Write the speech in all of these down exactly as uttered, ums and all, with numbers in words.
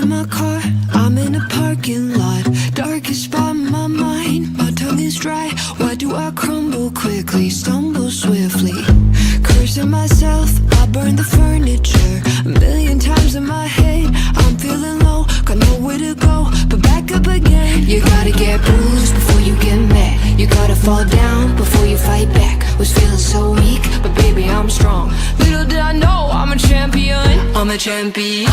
My car, I'm in a parking lot. Darkest spot in my mind. My tongue is dry. Why do I crumble quickly, stumble swiftly? Cursing myself, I burn the furniture. A million times in my head, I'm feeling low, got nowhere to go but back up again. You gotta get bruised before you get mad. You gotta fall down before you fight back. Was feeling so weak, but baby, I'm strong. Little did I know, I'm a champion. I'm a champion.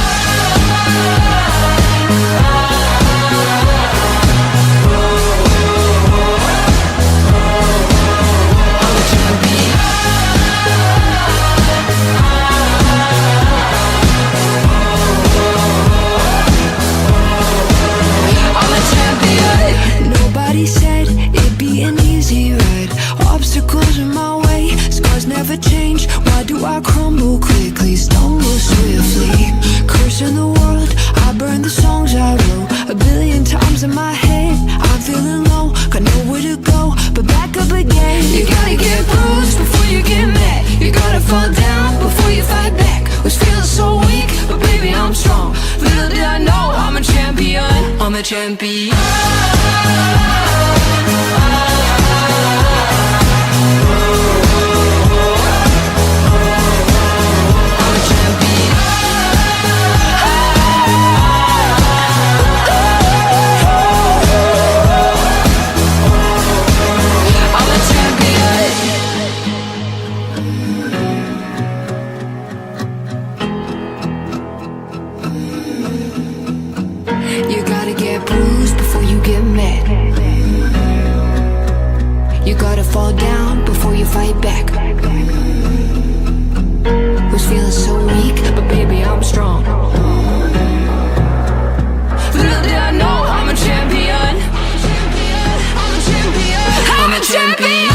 I'm a champion. Nobody said it'd be an easy ride. Obstacles in my way, scars never change. Why do I crumble quickly, stumble swiftly? Cursing the world, I burn the songs I wrote. A billion times in my head, I'm feeling low, got nowhere to go but back up again. You gotta get bruised before you get mad. You gotta fall down before you fight back. Was feeling so weak, but baby, I'm strong. Little did I know, I'm a champion. I'm a champion. You gotta get bruised before you get mad. You gotta fall down before you fight back. Was feeling so weak, but baby, I'm strong. Little did I know, I'm a champion. I'm a champion. I'm a champion.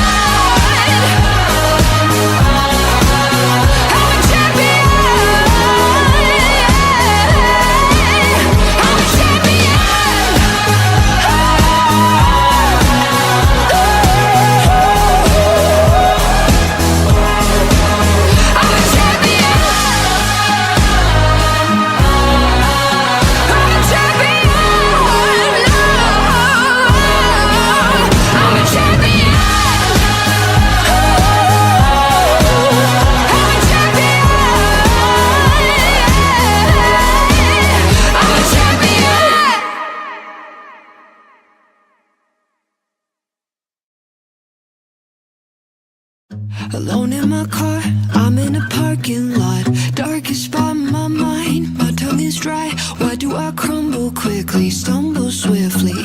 Alone in my car, I'm in a parking lot. Darkest spot in my mind, my tongue is dry. Why do I crumble quickly, stumble swiftly?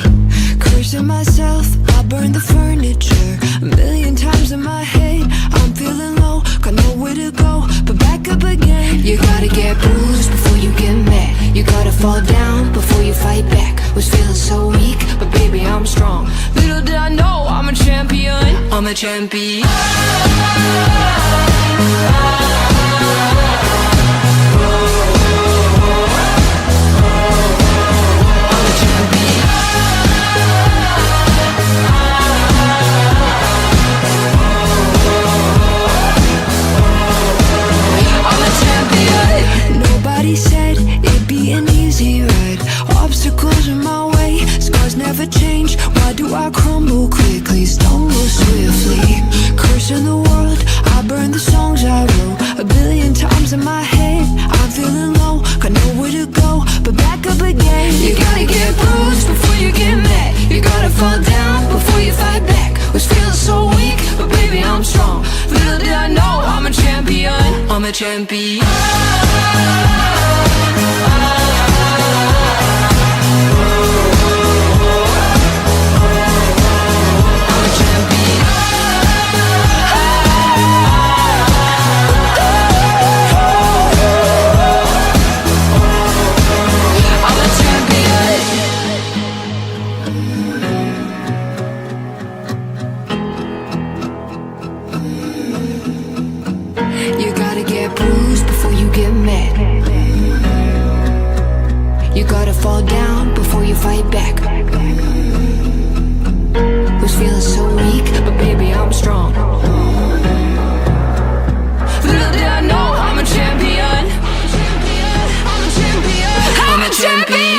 Cursing myself, I burn the furniture. A million times in my head, I'm feeling low, got nowhere to go but back up again. You gotta get bruised before you get mad. You gotta fall down before you fight back. Was feeling so weak, but baby, I'm strong. Little did I know, I'm a champion. I'm a champion. Nobody said it'd be an easy ride. Obstacles in my way, scars never change. Why do I crumble quickly, stumble swiftly? Cursing the world, I burn the songs I wrote. A billion times in my head, I'm feeling low, got nowhere to go but back up again. You gotta get bruised before you get mad. You gotta fall down before you fight back. Was feeling so weak, but baby, I'm strong. Little did I know, I'm a champion. I'm a champion. You gotta get bruised before you get mad. You gotta fall down before you fight back. Was feeling so weak, but baby, I'm strong. Little did I know, I'm a champion. I'm a champion. I'm a champion.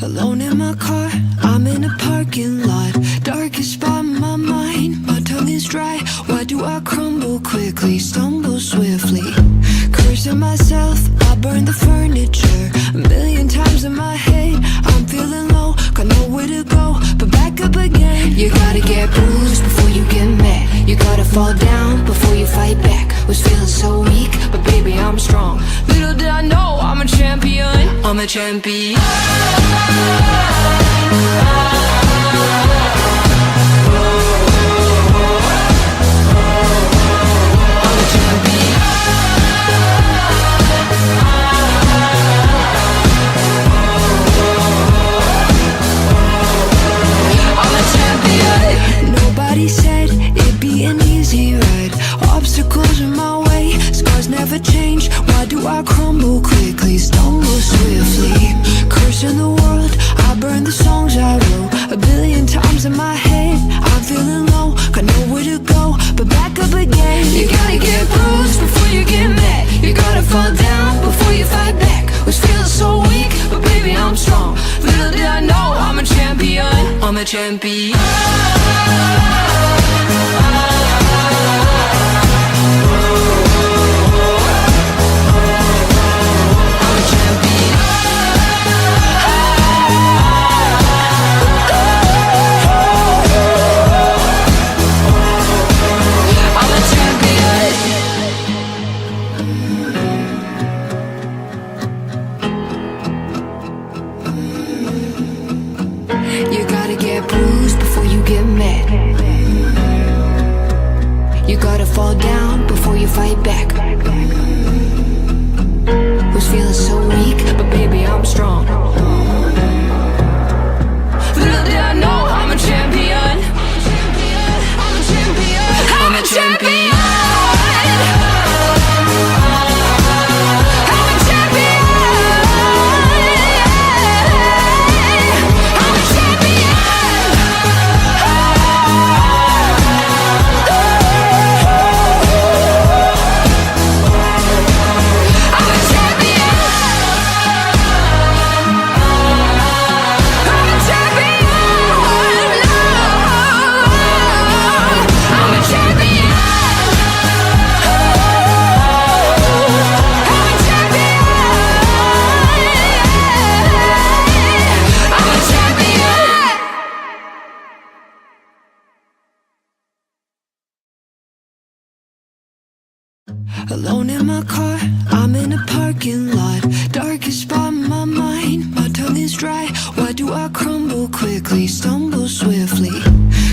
Alone in my car, I'm in a parking lot. Darkest spot in my mind, my tongue is dry. Why do I crumble quickly, stumble swiftly? Cursing myself, I burn the furniture. A million times in my head, I'm feeling low, got nowhere to go but back up again. You gotta get bruised before you get mad. You gotta fall down before you fight back. Was feeling so weak, but baby, I'm strong. Little did I know, I'm a champion. I'm a champion. Nobody said it'd be an easy ride. Obstacles in my way, scars never change. Why do I crumble quickly, stumble swiftly? Cursing the world, I burn the songs I wrote. A billion times in my head, I'm feeling low, got nowhere to go but back up again. You gotta get bruised before you get mad. You gotta fall down before you fight back. Was feeling so weak, but baby, I'm strong. Little did I know, I'm a champion. I'm a champion. You gotta get bruised before you get mad. You gotta fall down before you fight back. Was feeling so weak, but baby, I'm strong. Little did I know, I'm a champion. I'm a champion. I'm a champion. Alone in my car, I'm in a parking lot. Darkest spot in my mind, my tongue is dry. Why do I crumble quickly, stumble swiftly?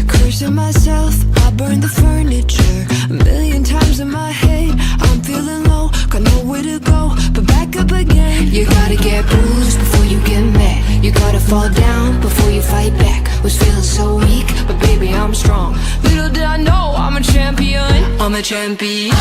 Cursing myself, I burn the furniture. A million times in my head, I'm feeling low, got nowhere to go but back up again. You gotta get bruised before you get mad. You gotta fall down before you fight back. Was feeling so weak, but baby, I'm strong. Little did I know, I'm a champion. I'm a champion.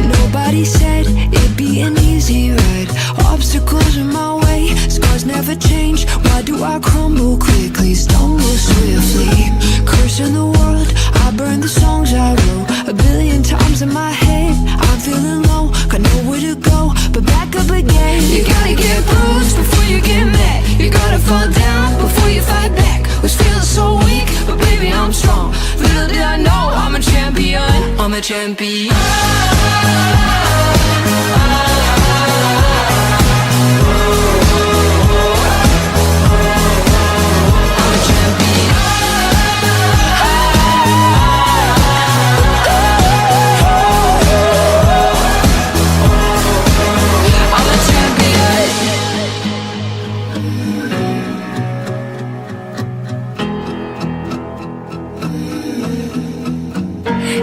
Nobody said it'd be an easy ride. Obstacles in my way, scars never change. Why do I crumble quickly, stumble swiftly? Cursing the world, I burn the songs I wrote. A billion times in my head, I'm feeling low, got nowhere to go but back up again. You gotta get bruised before you get mad. You gotta fall down before you fight back. Was feeling so weak, but baby, I'm strong. Little did I know, I'm a champion. I'm a champion.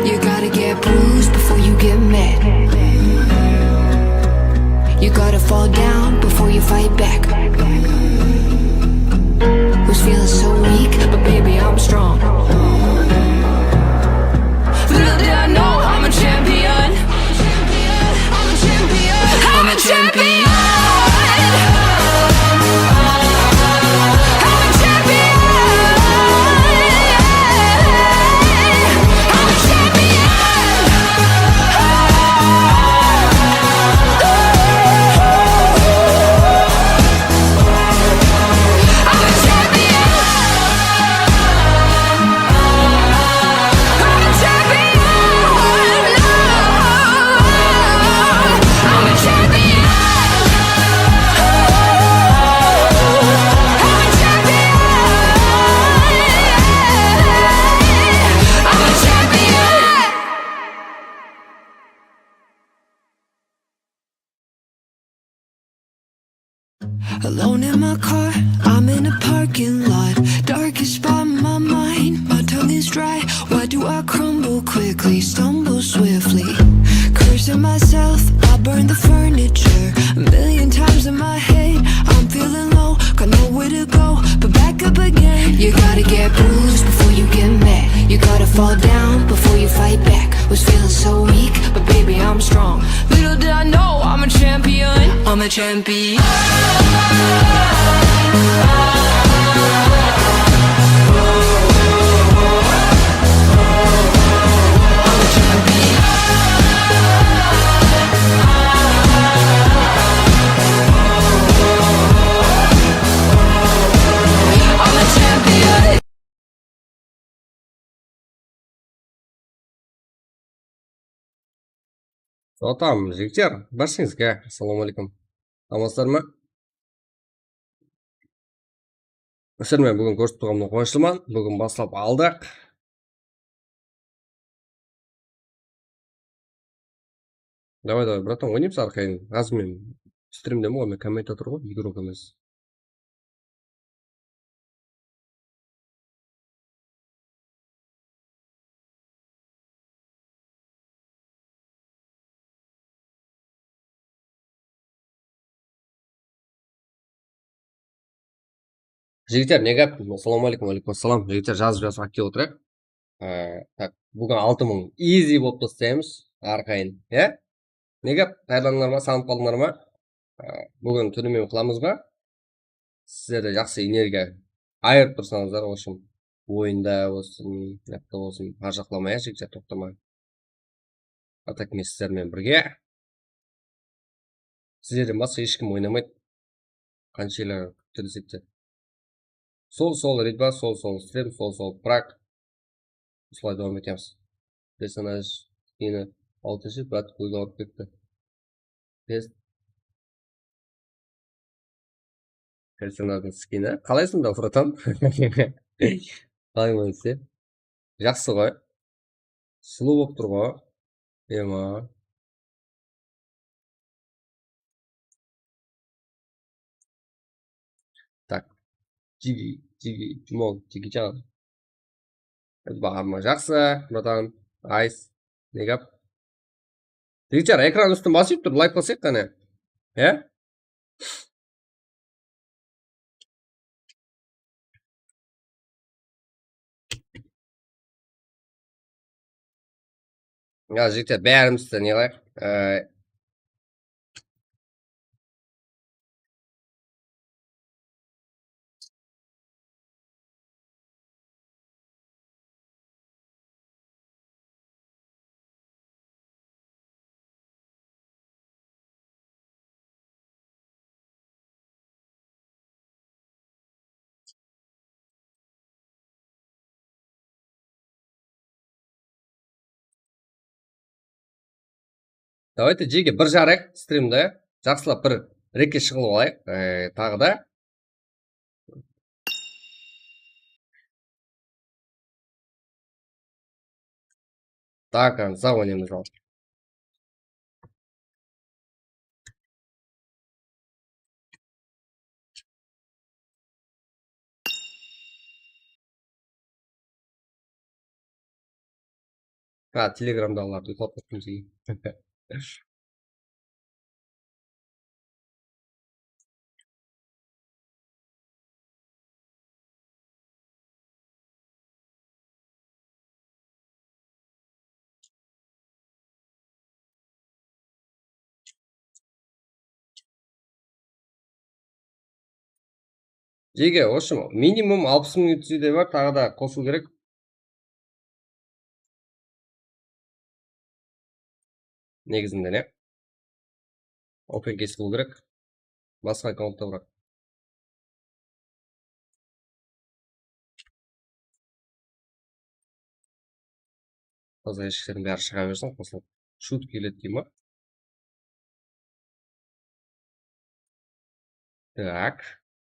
You gotta get bruised before you get mad. You gotta fall down before you fight back. Was feeling so weak, but baby, I'm strong. Little did I know, I'm a champion. I'm a champion. I'm a Alone in my car, I'm in a parking lot. Darkest spot in my mind, my tongue is dry. Why do I crumble quickly, stumble swiftly? Cursing myself, I burn the furniture. A million times in my head, I'm feeling low, got nowhere to go but back up again. You gotta get bruised before you get mad. You gotta fall down before you fight back. Was feeling so weak, but baby, I'm strong. Little did I know, I'm a champion. I'm a champion. Sotam, jigitler, bárshengizge assalawma áleykum. Amansızlar ma? Sizler menen búgin kórisip turǵanıma quwanıshlıman. Búgin baslap aldıq. Davay, davay, bratan, oynaymız arqayın. Házir men strimdemen ǵoy, men kommentator ǵoy, igrok emes. Jigitler, ne gáp? Assalawma áleykum. Wa áleykum assalam. Jigitler, jazıp, jazıp, aktiv otırayıq. Ee, tak, búgin altı mıń easy bolıp taslaymız arqayın, ya? Ne gáp? Tayarlandılar ma? Sanıp qaldılar ma? Ee, búgin túnime qılamız ba? Sizler de jaqsı energiya ayırıp tursańızlar, в общем, oyında bolsın, mıyaqta bolsın, har jaqlamay, ya, jigitler, toqtamay. Atak men sizler menen birge. Sizlerden basqa hesh kim oynamaydı. Qanshelli kúttirsek te. Sol, sol, Redba, sol, sol, Strem, sol, sol, Prak. Usılay dawam etemiz. Personaj, skini, altınshı, brat, kóz awırıp ketti. Test. Personajdıń skini. Qalaysıń da, bratan? Qalayman sen? Jaqsı ǵoy. Sulıw bolıp tur ǵoy. Ema. Tak. Jigi, Jigi, Jumol, Jigijan. Barma jaqsı, bratan. Ays. Ne gáp? Jigitler, ekran ústin basıp tur, layk basayıq qáne. Ya? Ya, jigitler, bárimiz de ne qılayıq? Ee, Давайте, jeke, bir jarayıq strimdi. Jaqsılap bir rekke shıǵılıp alayıq. Ee, taǵı da. Так, ансыз-aq oynayman, al. Ha, Telegramdaǵılardı uyqılatıp qoyıptım. Jeke, в общем, minimum alpıs mıń yutisi de bar, taǵı da qosıw kerek. Negizinde ne? Open case qılıw kerek. Basqa akkauntta bırak. Taza eshiklerdiń bári shıǵa bersin, qosılıp. Shut keledi dey ma? Так.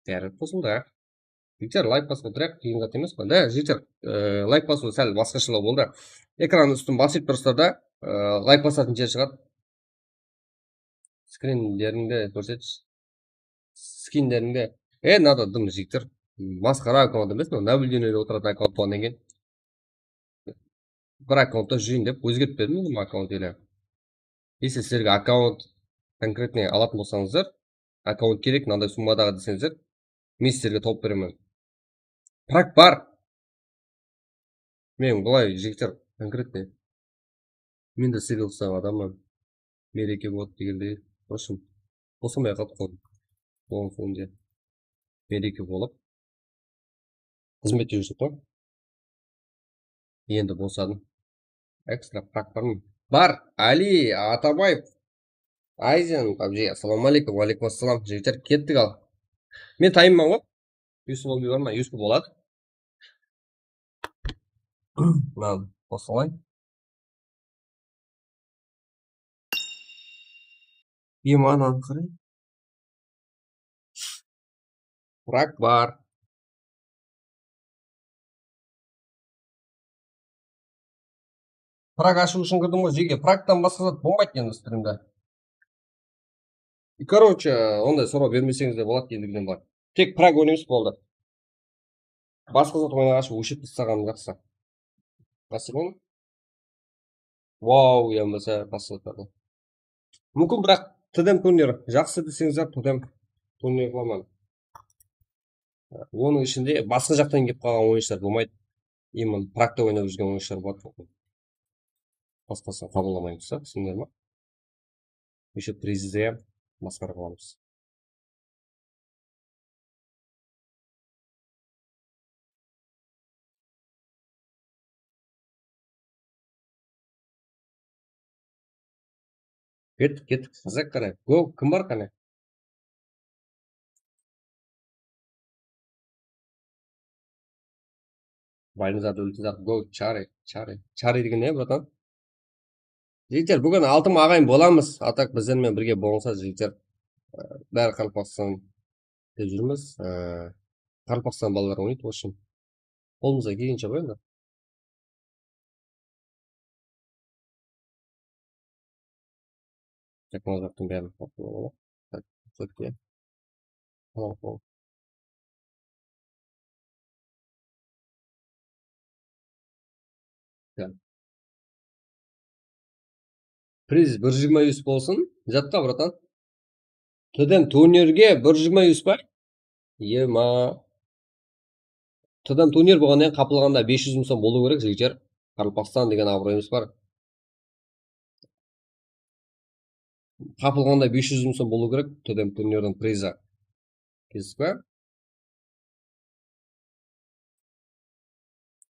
Bári qosıldı. Jigitler, layk basıp otırayıq, qıyın zat emes pa. Da, jigitler, e, layk basıw sál basqashalaw boldı. Ekran ústin basıp turıpsızlar da, e, layk basatın jer shıǵadı. Skrinlerińdi kórsetish. Skinlerińde. E, mınadan dım jigitler. Masqara akkaunt emes, mınaw nablюдениеде otıratın akkaunt bolǵannan keyin. Bir akkauntta júreyin dep ózgertip berdim ǵoy akkaunttı ele. Если sizlerge akkaunt конкретный alatın bolsańızlar, akkaunt kerek, mınanday summadaǵı deseńizler, men sizlerge tawıp beremen. Prak bar. Men bılay jigitler конкретный. Men de sıylıqsaǵan adamman. Mereke boladı degendey. В общем, bosamay qaldı qol. Oǵan soń mereke bolıp. Xızmette júrsek qoy. Endi bosadım. Ekstra prak barma? Bar. Ali Atabaev. Ayzen pabji, assalawma aleykum. Wa aleykum assalam. Jigitler, kettik al. Men tayınman ǵoy. Yusuf bolmay bar ma? Yusuf boladı. Mınadan bosalayın. Iman anqırı. Prak bar. Prak ashıw ushın kirdim ǵoy, jeke. Praktan basqa zat bolmaydı endi strimde. И, короче, onday soraw bermeseńiz de boladı, endi bizden bırak. Tek prak oynaymız, boldı. Basqa zat oynaǵanshı óshirip taslaǵanım jaqsı. Masalan, wow, yamasa basqa zat bar da. Múmkin, biraq TDM turnir jaqsı deseńizler, TDM turnir qılaman. Onıń ishinde basqa jaqtan kelip qalǵan oyınshılar bolmaydı. Именно prakta oynap júrgen oyınshılar boladı. Basqasın qabıllamaymız da, túsindiler ma? Еще prizde hám masqara qılamız. Kettik, kettik. Qızıq qáne. Go, kim bar qáne? Bayınızat, últizat, go, Chari, Chari. Chari degen ne, bratan? Jigitler, búgin altı mıń aǵayin bolamız. A так bizler menen birge bolıńızlar, jigitler. Bári Qaraqalpaqstan dep júrmiz. Qaraqalpaqstan balaları oynaydı, в общем. Qolımızdan kelgenshe ǵoy endi. Texnologiyalardıń bárin. Tak, ótke. Tamam, tamam. Ya. Priz bir júz jigirma yus bolsın. Jatqa, bratan. TDM turnirge bir júz jigirma yus pa? Ema. TDM turnir bolǵannan keyin qapılǵanda bes júz mıń som bolıw kerek, jigitler. Qaraqalpaqstan degen abıroyımız bar. Qapılǵanda bes júz mıń som bolıw kerek TDM turnirdiń prizı. Keldik pa?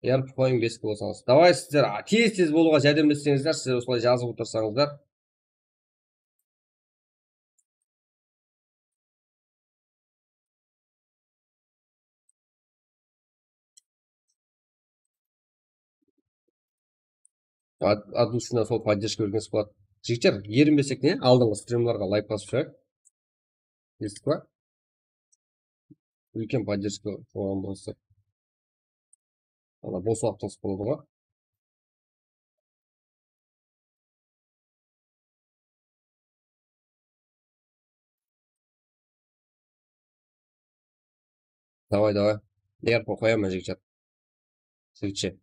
Yarpıqlayın beske bolsańız. Davay, sizler, a, tez-tez bolıwǵa járdemlesseńizler, sizler usılay jazıp otırsańızlar. Ad-, от души sol поддержка bergen squad. Jigitler, erinbesek ne? Aldınǵı strimlarǵa layk basıp shıǵayıq. Esittik pa? Úlken поддержка bolǵan bolsa. Ana, bos waqtıńız boladı ǵoy. Davay, davay. Nervni qoyaman, jigitler. Jigitshe.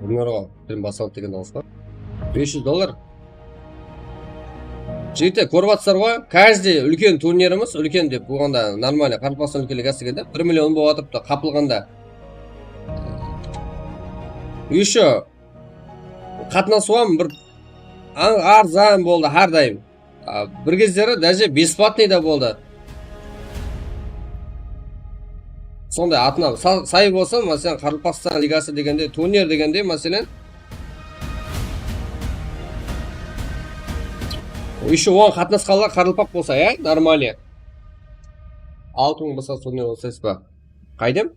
Bunlarǵa bilim basalıp degen dawıs pa? Bes júz dollar. Jigitler, kórip atırsalar ǵoy, каждый úlken turnirimiz, úlken dep bolǵanda, нормальный, Qaraqalpaqstan úlken ligası degende, bir million bolıp atırıptı, qapılǵanda. Еще qatnasıwam bir arzan boldı, hár dayım. A, bir gezleri даже бесплатный da boldı. Sonday atına sa-, say bolsa, máselen, Qaraqalpaqstan ligası degende, turnir degende, máselen, еще oǵan qatnasqanlar qaraqalpaq bolsa, ya, нормальный. Altı mıń basqa turnir bolsa, pa? Qaydem?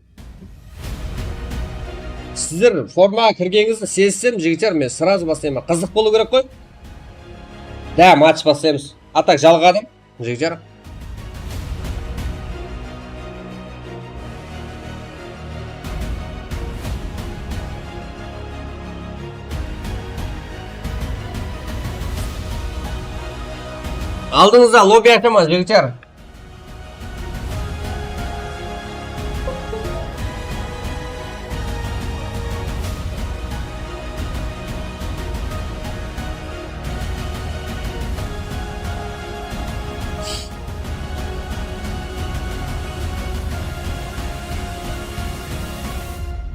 Sizler formaǵa kirgenińizdi sezsem, jigitler, men srazı baslayman. Qızıq bolıw kerek ǵoy. Da, match baslaymız. A tak jalǵadım, jigitler. Aldıńızda lobby ashaman, jigitler.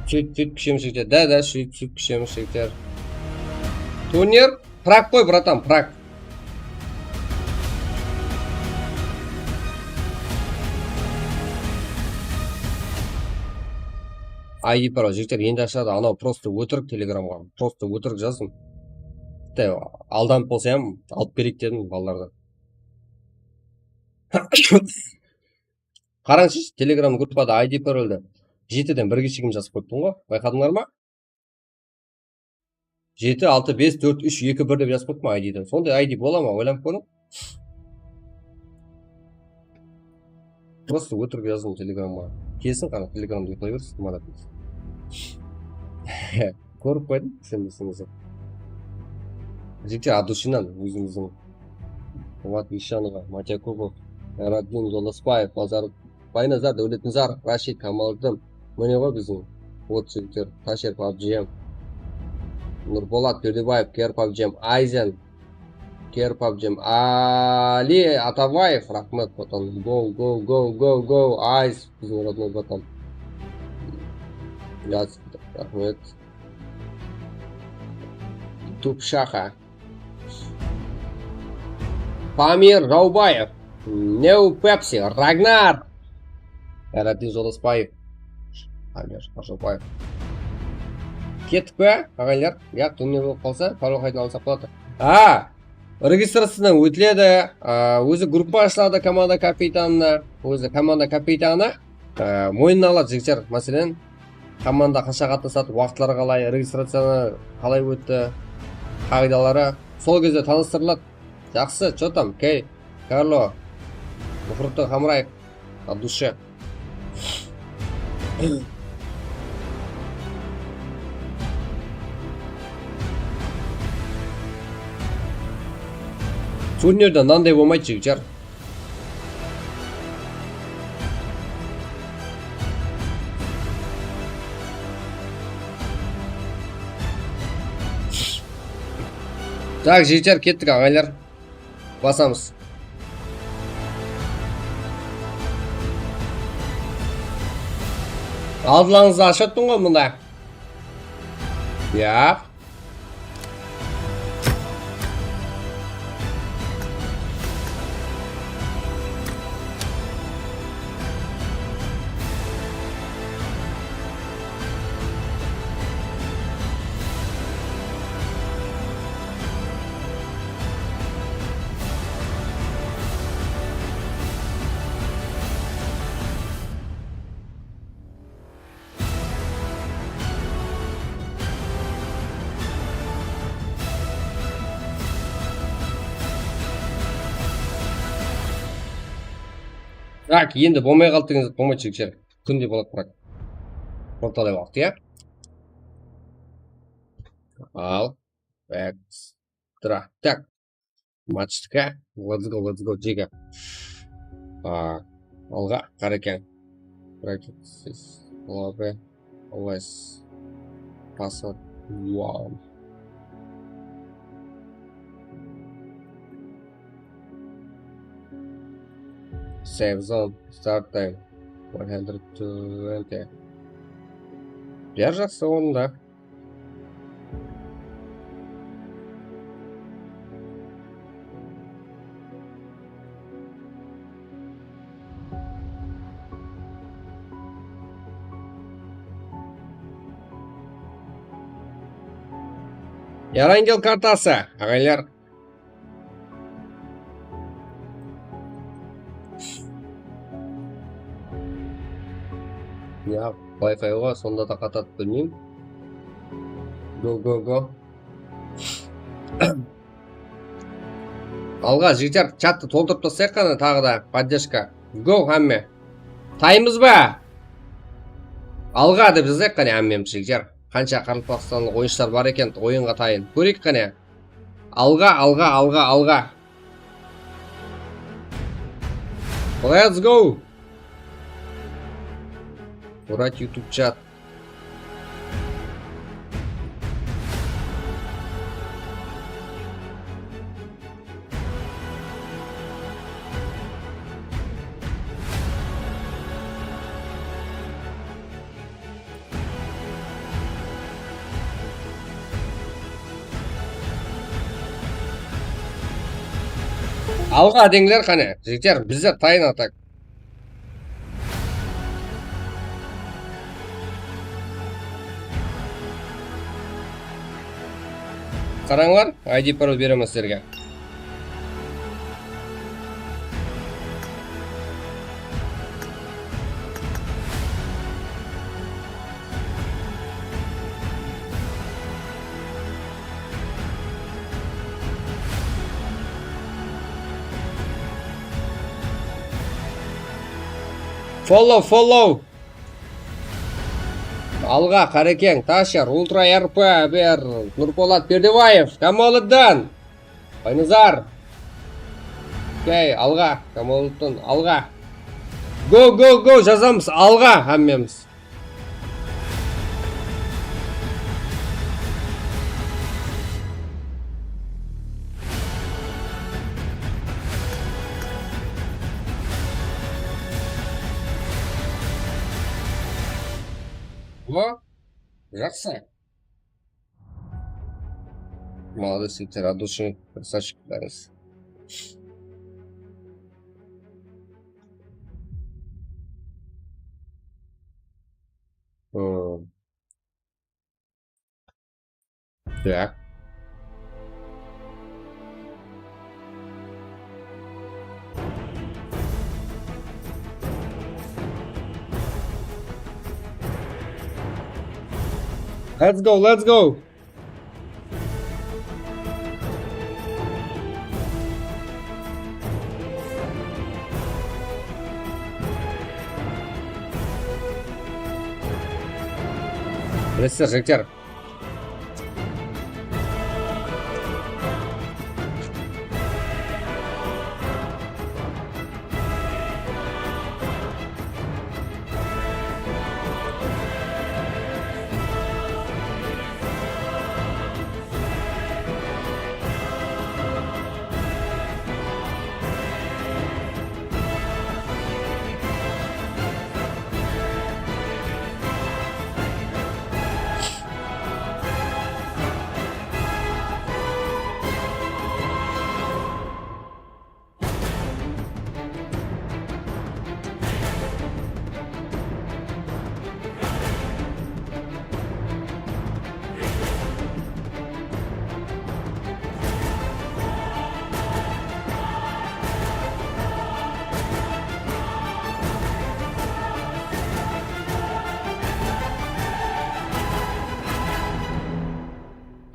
Sút, sút, kishimiz jigitler. Da, da, sút, sút, kishimiz jigitler. Turnir, prak qoy, bratan, prak. I D paro, jigitler, endi ashadı. Anaw prosto ótirik Telegramǵa. Prosto ótirik jazdım. Tipti aldanıp bolsa hám alıp bereyik dedim balalardan. Qarańshı, Telegram gruppada I D paroldi jetiden birge shekem jazıp qoyıppın ǵo. Bayqadıńlar ma? Jeti, altı, bes, tórt, úsh, eki, bir dep jazıp qoyıppan I D'den. Sonday I D bola ma? Oylanıp kóriń. Prosto ótirik jazdım Telegramǵa. Kelsin, qara, Telegramda uyıqlay bersin, mana. Kórip qoydım, isenbeseńiz. Jigitler, от души-nan ózimizdiń Murat Ishanova, Matya Kubov, Eraddin Jolasbaev, Bazar Baynazar, Dáwletnazar, Rashid Kamaliddin. Mine ǵoy biziń ot jigitler, Tasher pabjiyam, Nurbolat Berdibaev, Ker pabjiyam, Ayzen, Ker pabjiyam, Ali Atabaev, raxmet, bratan. Go, go, go, go, go, Ayz, biziń родной bratan. Yaz, raxmet. Tupshaxa. Pamir Raubaev, New Pepsi, Ragnar, Eraddin Jolasbaev, Pamir Raubaev. Kettik pe, aǵaylar? Ya, turnir bolıp qalsa, parol qaydan alsaq boladı. A, registraciyadan ótiledi, a, ózi gruppa ashıladı komanda kapitanına, ózi komanda kapitanı. Á, moynına aladı jigitler. Máselen, komanda qansha qatnasadı, waqıtları qalay, registraciyanı qalay ótti, qaǵıydaları. Sol gezde tanıstırıladı. Jaqsı, что там, Key, Karlo, Muxritdin Hamraev, от души. Turnirde mınanday bolmaydı, jigitler. Tak, jigitler, kettik, aǵaylar. Basamız. Aldılarıńızda ashattım ǵoy mında. Ya. Tak, endi bolmay qaldı degen zat bolmaydı, jigitler. Kúnde boladı, biraq. Ortalay waqıt, ya. Al. Ekstra. Tak. Matchdiki. Let's go, let's go, jigitler. A, alǵa, Qarekeń. Bracket, lobby, O S. Password. Wow. Save zone, start time, one hundred twenty. Yer jaqsı orında. Erangel kartası, aǵaylar. Ya, Wi-Fi ǵoy, sonda da qatadı, bilmeymen. Go, go, go. Alǵa, jigitler, chattı toltırıp taslayıq qáne, taǵı da podderjka. Go, hámme. Tayınbız ba? Alǵa dep jazayıq qáne hámmemiz, jigitler. Qansha qaraqalpaqstanlıq oyınshılar bar eken, oyınǵa tayın. Kóreyik qáne. Alǵa, alǵa, alǵa, alǵa. Let's go! Murat YouTube chat. Alǵa deńler qáne, jigitler, bizler tayın atak. Qarańlar, I D parol beremen sizlerge. Follow, follow. Alǵa, Qarekeń, Tasher, Ultra R P, ber, Nurpolat Perdebaev, Kamoliddin, Baynazar. Okey, alǵa, Kamoliddin, alǵa. Go, go, go, jazamız, alǵa, hámmemiz. O, jaqsı. Молодец, Виктор, от души красавчик, бәріңіз. М. Так. Let's go, let's go. Bilesiz, jigitler.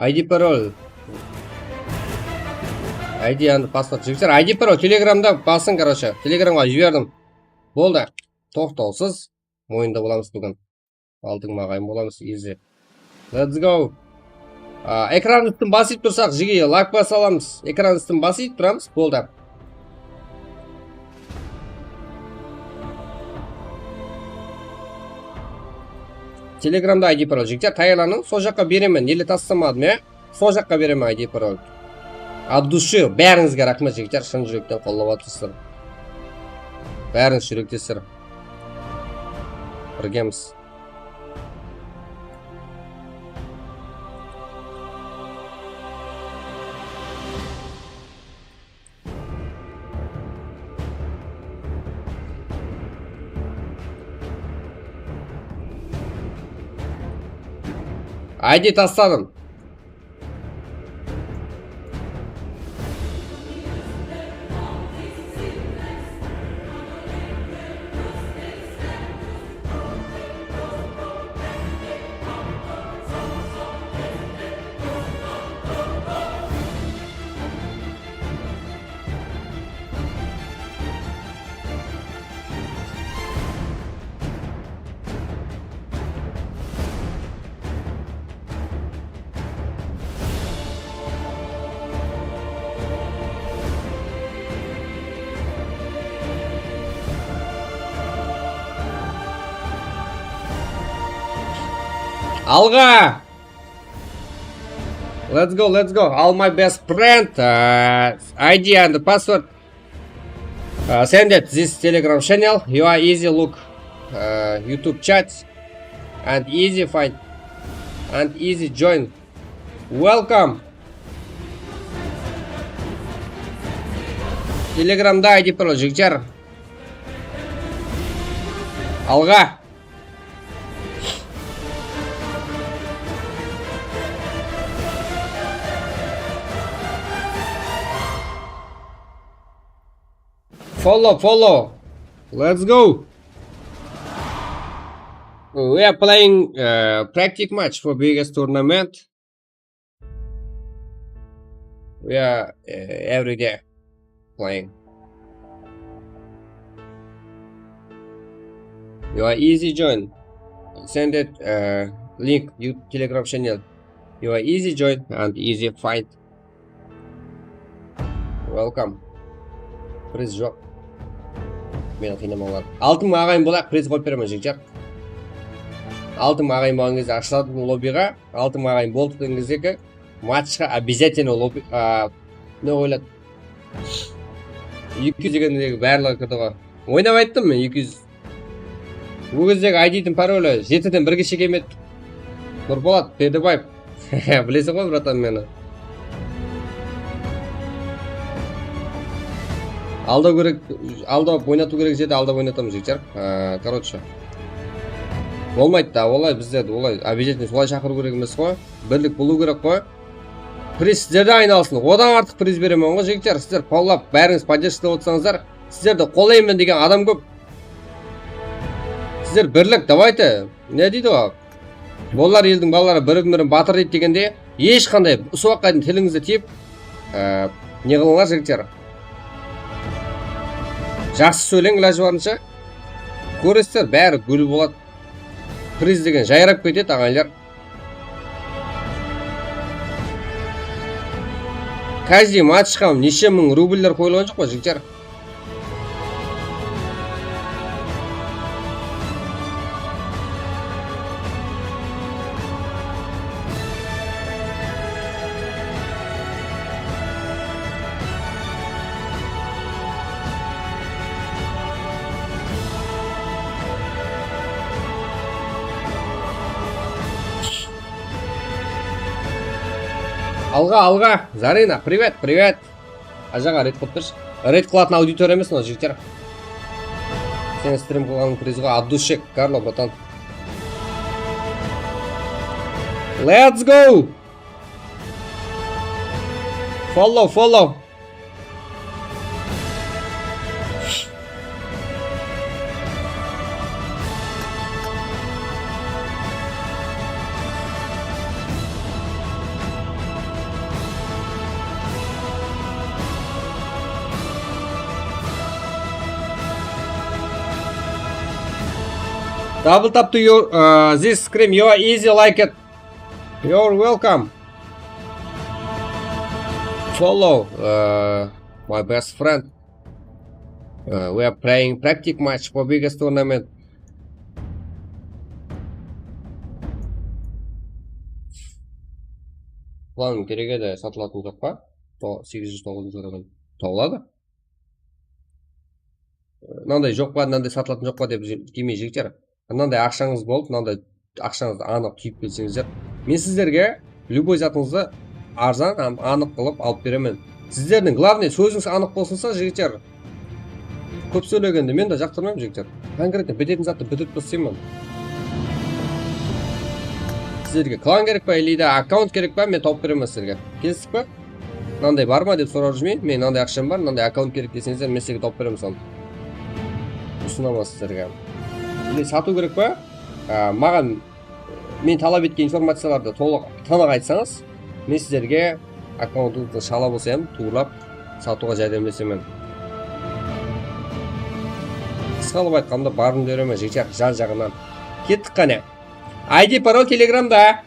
I D parol. I D andı pasport. Jigitler, I D parol Telegramda basıń, короче. Telegramǵa jiberdim. Boldı. Toqtawsız moyında bolamız búgin. Altın maǵayın bolamız, easy. Let's go. A, ekran ústin basıp tursaq, jige lak basa alamız. Ekran ústin basıp turamız, boldı. Telegramda I D parol, jigitler, tayarlanıń. Sol jaqqa beremen, ele taslamadım, ya. Sol jaqqa beremen I D parol. От души, bárińizge raxmet, jigitler, shın júrekten qollap atırsızlar. Bárińiz júrektesizler. Birgemiz. I D tasladım. Alǵa! Let's go, let's go. All my best friend, uh, I D and password. Uh, send it this Telegram channel. You are easy look, uh, YouTube chat and easy find and easy join. Welcome. Telegramda I D parol, jigitler. Alǵa. Follow, follow. Let's go. We are playing, uh, practice match for biggest tournament. We are, uh, every day playing. You are easy join. Send it, uh, link, you Telegram channel. You are easy join and easy find. Welcome. Priz joq. Meni qıynamańlar. Altın aǵayin bolayıq, priz qoyıp beremen, jigitler. Altın aǵayin bolǵan gezde ashıladı lobbyǵa. Altın aǵayin boldı degen gezdegi matchqa обязательно lobby, a, ne qoyıladı? Eki júz degendegi barlıǵı kirdi ǵoy. Oynap ayttım men eki júz. Bul gezdegi I D-diń paroli jetiden birge shekem edi. Nurpolat Berdibaev. Bilesiz ǵoy, bratan, meni. Aldaw kerek, aldap oynatıw kerek jerde aldap oynatamız, jigitler. Á, короче. Bolmaydı da, olay bizlerdi, olay обязательно solay shaqırıw kerek emes ǵoy. Birlik bolıw kerek ǵoy. Priz sizlerde aynalsın. Odan artıq priz beremen ǵoy, jigitler. Sizler qollap, bárińiz поддержка qılıp otırsańızlar, sizlerdi qollayman degen adam kóp. Sizler birlik, давайте. Ne deydi o? Bolar eldiń balaları birin-birin batır deydi degende, hesh qanday usı waqıtqa deyin tilińizdi tiyip, e, ne qılıńlar, jigitler? Jaqsı sóyleń ilajı barınsha. Kóresizler, bári gúl boladı. Priz degen jayrap ketedi, aǵayinler. Каждый matchqa neshe mıń rubller qoyılǵan joq pa, jigitler? Alǵa, alǵa. Zarina, привет, привет. Ajaǵa, red qılıp bershi. Red qılatın auditoriya emes mınaw, jigitler. Sen strim qılǵanıń priz ǵoy, от души, Karlo, bratan. Let's go! Follow, follow. Double tap to your, uh, this screen. You are easy like it. You're welcome. Follow, uh, my best friend. Uh, we are playing practice match for biggest tournament. Plan kerek edi, satılatın joq pa? To-, segiz júz toǵızınshı uroven tabıladı. Mınanday joq pa, mınanday satılatın joq pa dep je-, kelmey, jigitler. Mınanday aqshańız bolıp, mınanday aqshańızdı anıq túyip kelseńizler, men sizlerge любой zatıńızdı arzan hám anıq qılıp alıp beremen. Sizlerdiń, главное, sózińiz anıq bolsınsa, jigitler. Kóp sóylegende men de jaqtırmayman, jigitler. Конкретно bitetin zattı bitirip taslayman. Sizlerge klan kerek pa, или de akkaunt kerek pa, men tawıp beremen sizlerge. Kelistik pa? Mınanday bar ma dep sorap júrmey, men mınanday aqsham bar, mınanday akkaunt kerek deseńizler, men sizlerge tawıp beremen sonı. Usınaman sizlerge. Или satıw kerek pa? Á, maǵan, men talap etken informaciyalardı tolıq, tanıq aytsańız, men sizlerge akkauntıńızdı shala bolsa hám tuwrılap satıwǵa járdemlesemen. Qısqa qılıp aytqanda, barın beremen, jigitler, jan-jaǵınan. Kettik qáne. I D parol Telegramda.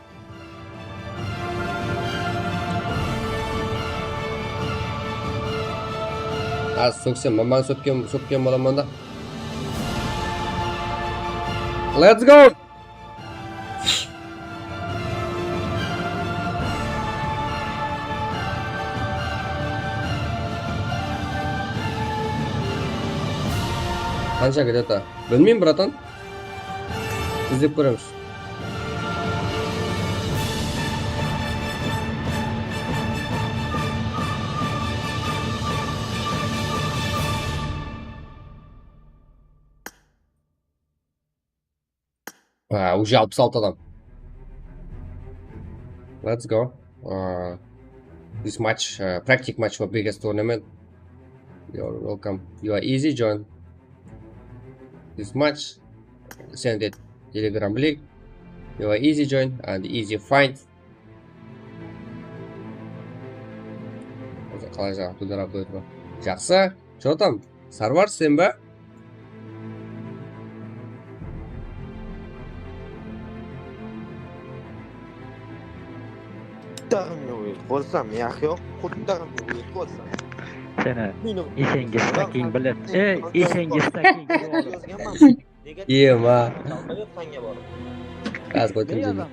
Az sóksem, maman sókken, sókken bolaman da. Let's go! Qansha ketedi? Bilmeymen, bratan. Izlep kóremiz. Ha, уже alpıs altı adam. Let's go. Uh, this match, uh, practice match for biggest tournament. You're welcome. You are easy join. This match, send it Telegram link. You are easy join and easy find. Qalay jaǵı, Dildar Abdullayeva. Jaqsı. Что там? Sarvar, sen ba? Quttaǵımga óyet bolsam, yaq yoq, quttaǵımga óyet bolsam. Seni esenge staking bilet. Ey, esenge staking. Ema. Házir qoydım deydi.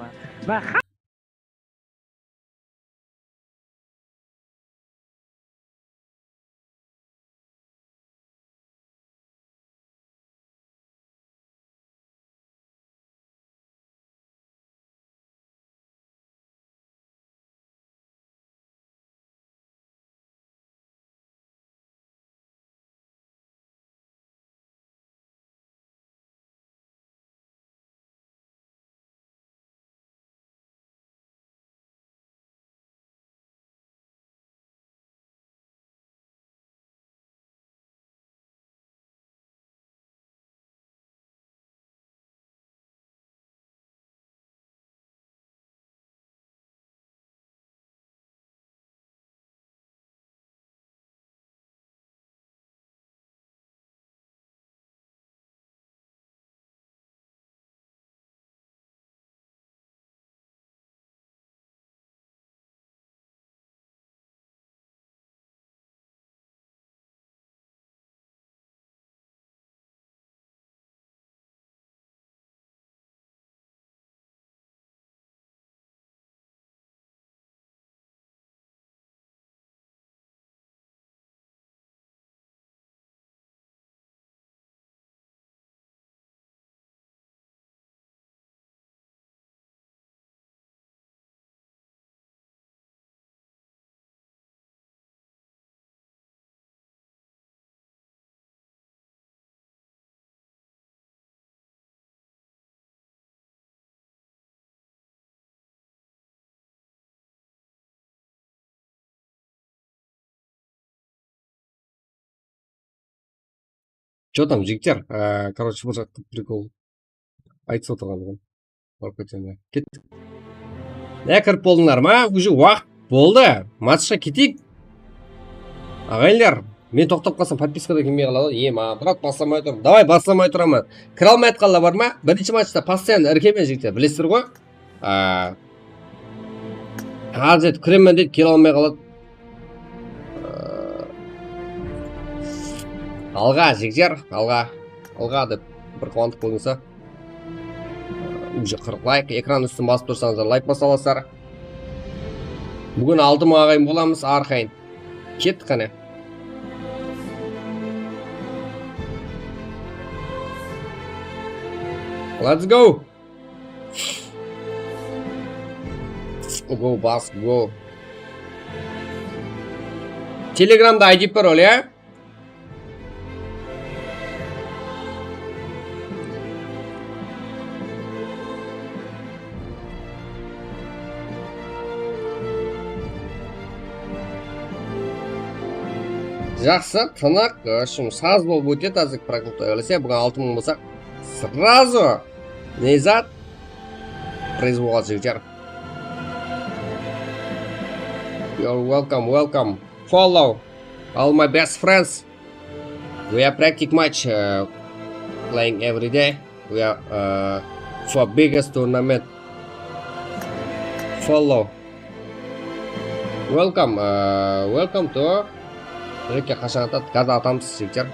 Что там, jigitler? Á, короче, bir jaqta prikol aytıp otırǵan edim. Barıp keteyim. Kettik. Ne, kirip boldıńlar ma? Уже waqıt boldı. Matchqa keteyik. Aǵayinler, men toqtap qalsam, podpiska da kelmey qaladı. Ema, brat, baslamay turman. Davay, baslamay turaman. Kire almay atqanlar bar ma? Birinshi matchta постоянно irkemen, jigitler, bilesizler ǵoy. Á, házir etip kiremen deydi, kele almay qaladı. Á, alǵa, jigitler, alǵa. Alǵa dep bir quwantıp qoyıńızlar. Уже qırq layk, ekran ústin basıp tursańızlar, layk basa alasızlar. Búgin altı mıń aǵayin bolamız, arqayın. Kettik qáne. Let's go! Go, bas, go. Telegramda I D ber ol, ya? Jaqsı, tınıq, в общем, saz bolıp ótedi, azir proknukta, búgin altı mıń bolsaq, сразу ne zat priz boladı, jigitler. You're welcome, welcome. Follow all my best friends. We are practice match, uh, playing every day. We are, uh, for biggest tournament. Follow. Welcome, uh, welcome to. Jeke qashan atadı, gaz atamız, jigitler.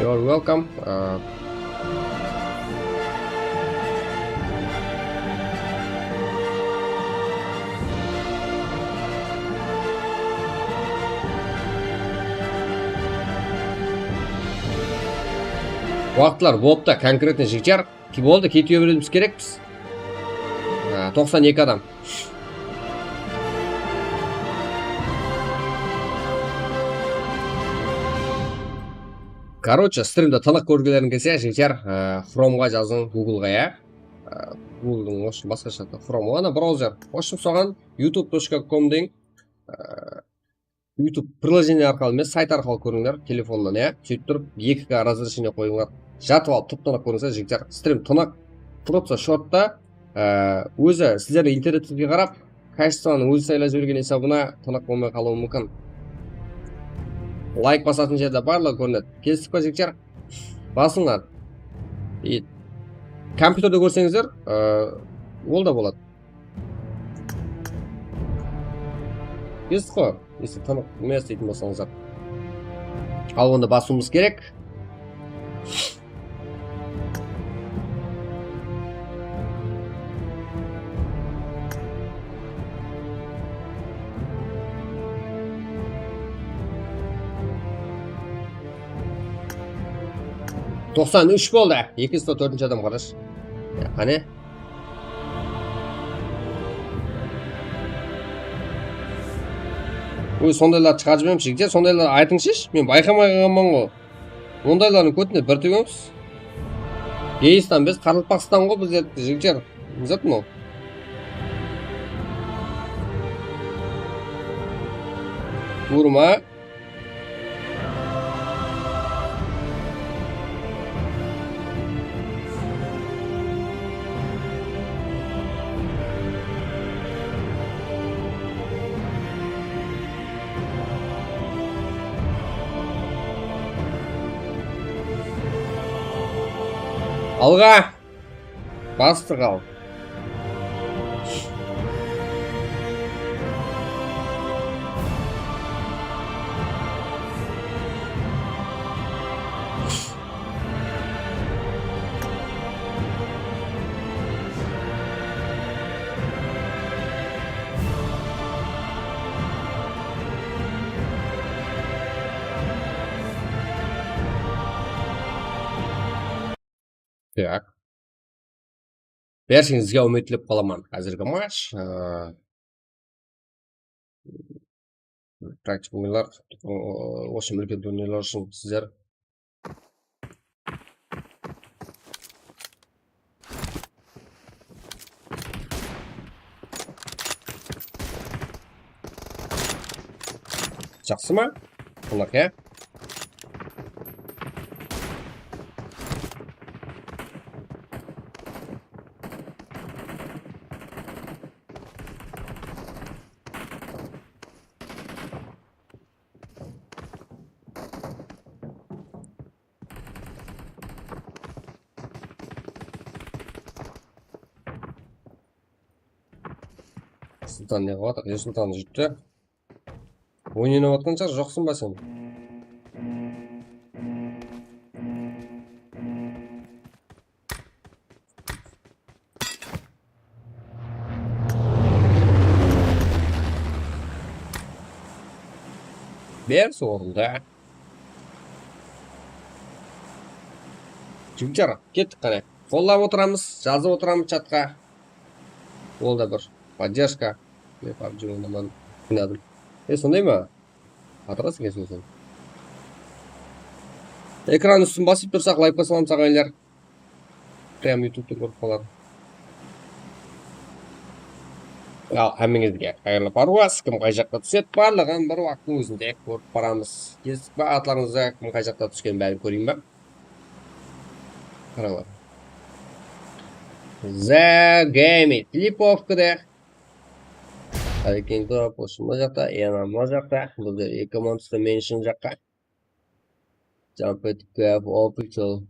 You're welcome. Uh, Waqıtlar bolıptı, konkretno jigitler. Ki boldı, kete beriwimiz kerekpiz. Ha, toqsan eki adam. Короче, strimde tınıq kórgileriń kelse, jigitler, e, Chromeǵa jazıń, Googleǵa, ya. E, Googledıń, в общем, basqasha atı Chrome, ana, brauzer. В общем, soǵan youtube точка com deń, e, YouTube приложение arqalı emes, sayt arqalı kórińler, telefonnan, ya. Sóytip turıp, eki K razрешение qoyıńlar. Jatıp alıp, tıp-tınıq kórińizler, jigitler. Strim tınıq, просто shortta, e, ózi sizlerdiń internetimizge qarap, качествоны ózi saylap jibergen esabına tınıq bolmay qalıwı múmkin. Layk basatın jerde barlıǵı kórinedi. Kelistik pa, jigitler? Basıńlar. И kompyuterde kórseńizler, e, ol da boladı. Esti ǵo, esti tanıp bilmez deytin bolsańızlar. Al, onda basıwımız kerek. Toqsan úsh boldı. Eki júz tórtinshi adam, qarash. Ya, qáne? Oy, sondaylardı shıǵarıp jiberemiz, jigitler, sondaylardı aytıńshısh, men bayqamay qalǵanman ǵo. Ondaylardıń kótine bir tugemiz. Geystan biz Qaraqalpaqstan ǵo bizler, jigitler. Ne zat mınaw? Urma. Alǵa! Bastıq al. Так. Bársheń sizge áwmet tilep qalaman. Házirgi match, ıı, praktik oyınlar, ıı, usı úlken turnirler ushın sizler Jaqsı ma? Qonaq, ya? Sultan ne qılıp atır? E, Sultan júripti. Oynap atqan shıǵar, joqsın ba sen? Ber sorında. Jigitler, kettik qáne. Qollap otıramız, jazıp otıramız chatqa. Ol da bir поддержка. Men PUBG oynaman, oynadım. E, sonday ma? Atırasıń esin sen. Ekran ústin basıp tursaq, layk basalamız, aǵayinler. Прям YouTube'da kórip qalar. Al, hámmeńizge qayırlı parwas, kim qay jaqqa túsedi, barlıǵın bir waqıttıń ózinde kórip baramız. Kestik pa, atlarıńızda kim qay jaqta túskenin bárin kóreyin ba? Qarańlar. The Game, Lipovkada. Alekin Drop, usı mına jaqta, Ena mına jaqta. Bul jer eki monstr mention jaqqa. Jump it, Kev, Official.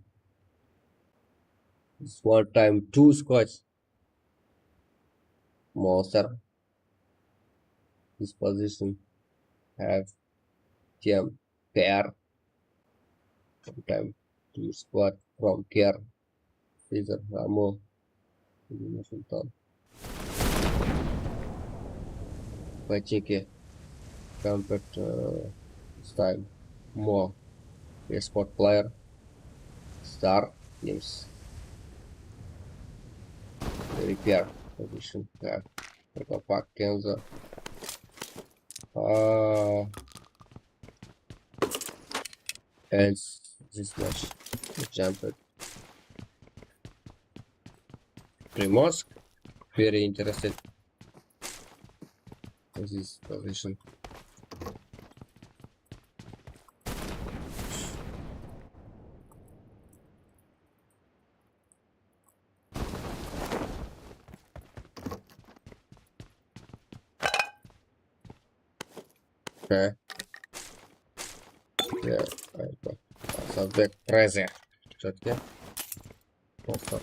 This one time, two squads. Monster. This position. Have. Team. Care. Sometime two squad from Care. Caesar, Ramo, Sultan. Pacheke, Compact, uh, Style, Mo, Esport Player. Star deymiz. Repair position. Tak. Propak kenzo. Aa, and this much. Jump it. Primorsk. Very interested. This is position. Okay. Yeah, I got Azatbek crazy. Chatke. Toqta.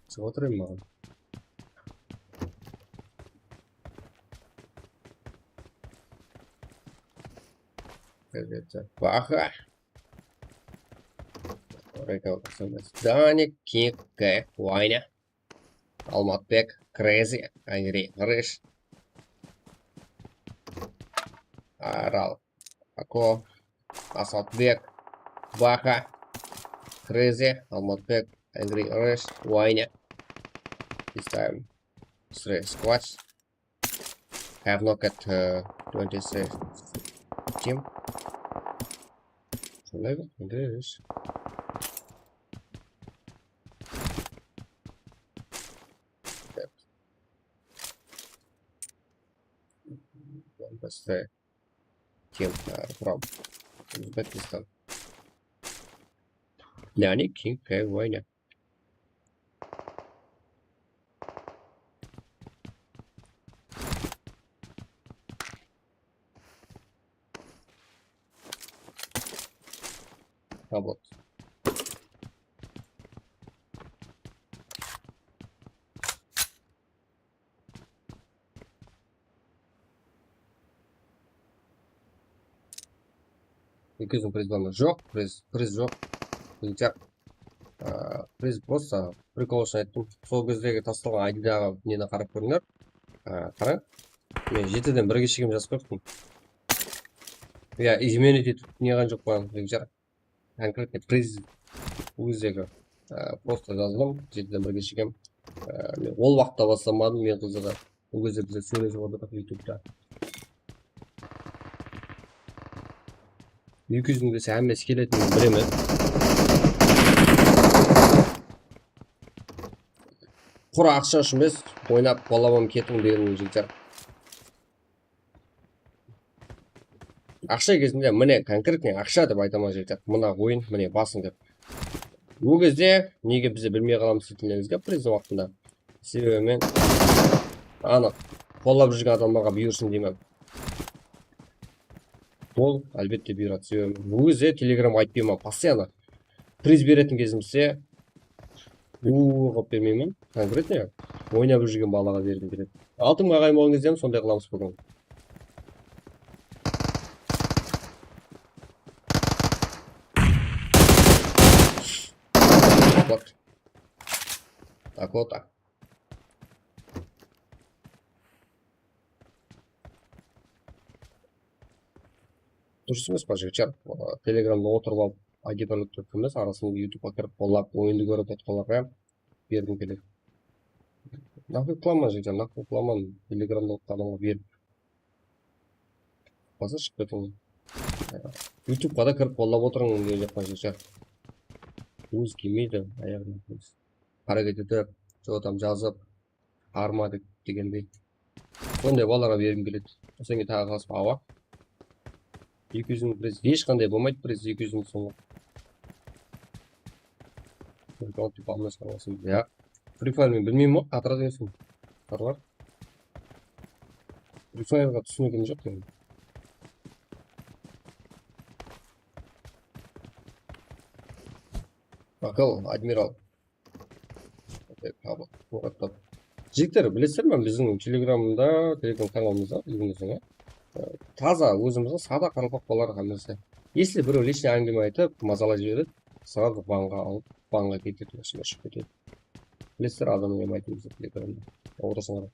Qızıp otırayım maǵan. Elbette. Baha. Rekal S M S. Danik, King, K, Wayne. Almatbek, Crazy, Angry, Qırısh. Aral, Ako, Asatbek, Baha, Crazy, Almatbek, Angry, Qırısh, Wayne. This time, three squads. Have knocked, uh, twenty-three team. Sonday ba? Qanday edi? One plus three team, uh, from Uzbekistan. Yani King K Y ne? Ha, вот. Eki júz priz barma? Joq, priz, priz joq. Birinshi, a, priz просто прикол ushın ayttım. Sol gezdegi tastalǵan I D'daǵı neni qarap kórińler. A, qarań. Men jetiden birge shegem jazıp qoyıptım. Ya, izmenit etip ne qılǵan joq pa, birinshi. Конкретный priz ol gezdegi, e, просто jazdım, jetiden birge shegem. E, men ol waqıtta baslamadım, men qızıǵı. Ol gezde bizler sóylesip otırdıq YouTube'da. Eki júz mıń dese hámmesi keletin men bilemen. Qurı aqsha ushın emes, oynap bola ma ketiń degenim jigitler. Aqsha gezinde, mine, конкретный aqsha dep aytaman, jigitler. Mına oyın, mine, basıń dep. Ol gezde nege bizler bilmey qalamız deytinlerińizge, prizni waqtında. Sebebi men anıq qollap júrgen adamlarǵa buyırsın deymen. Ol, álbette, buyıradı. Sebebi ol gezde Telegramǵa aytpayman, постоянно. Priz beretin gezimizde, uuu, qılıp bermeymen. Конкретно oynap júrgen balaǵa bergim keledi. Altın aǵayın bolǵan gezde hám sonday qılamız búgin. Dakota. Durıs emes pa, jigitler? Telegramda otırıp alıp, I D paroldi túrip emes, arasında YouTube'qa kirip, qollap, oyındı kórip otırǵanlarǵa bergim keledi. Naqıl qılaman, jigitler, naqıl qılaman. Telegramda otırıp adamǵa berip. Basıp shıǵıp ketiń. YouTube'qa da kirip, qollap otırıń, deyjaqpan, jigitler. Ózi kelmeydi, ayaǵına. Háreket etip, что там jazıp, arma dep degendey. Sonday balalarǵa bergim keledi. Senge taǵı qasıp, awa. Eki júz mıń priz, hesh qanday bolmaydı priz, eki júz mıń somlıq. Ya, Free Fire men bilmeymen ǵoy, atırad ekensiń. Sarlar. Free Fire'ǵa túsinegim joq men. Akıl, Admiral. Jigitler, bilesizler me, biziń Telegramda, Telegram kanalımızda, bildińiz be? E, taza, ózimizdiń sada qaraqalpaq balalar hámmesi. Если birew личный áńgime aytıp, mazalap jiberedi, сразу banǵa alıp, banǵa ketedi, ózime shıǵıp ketedi. Bilesizler, adam neme aytayın bizler Telegramda. Otırasıńlar.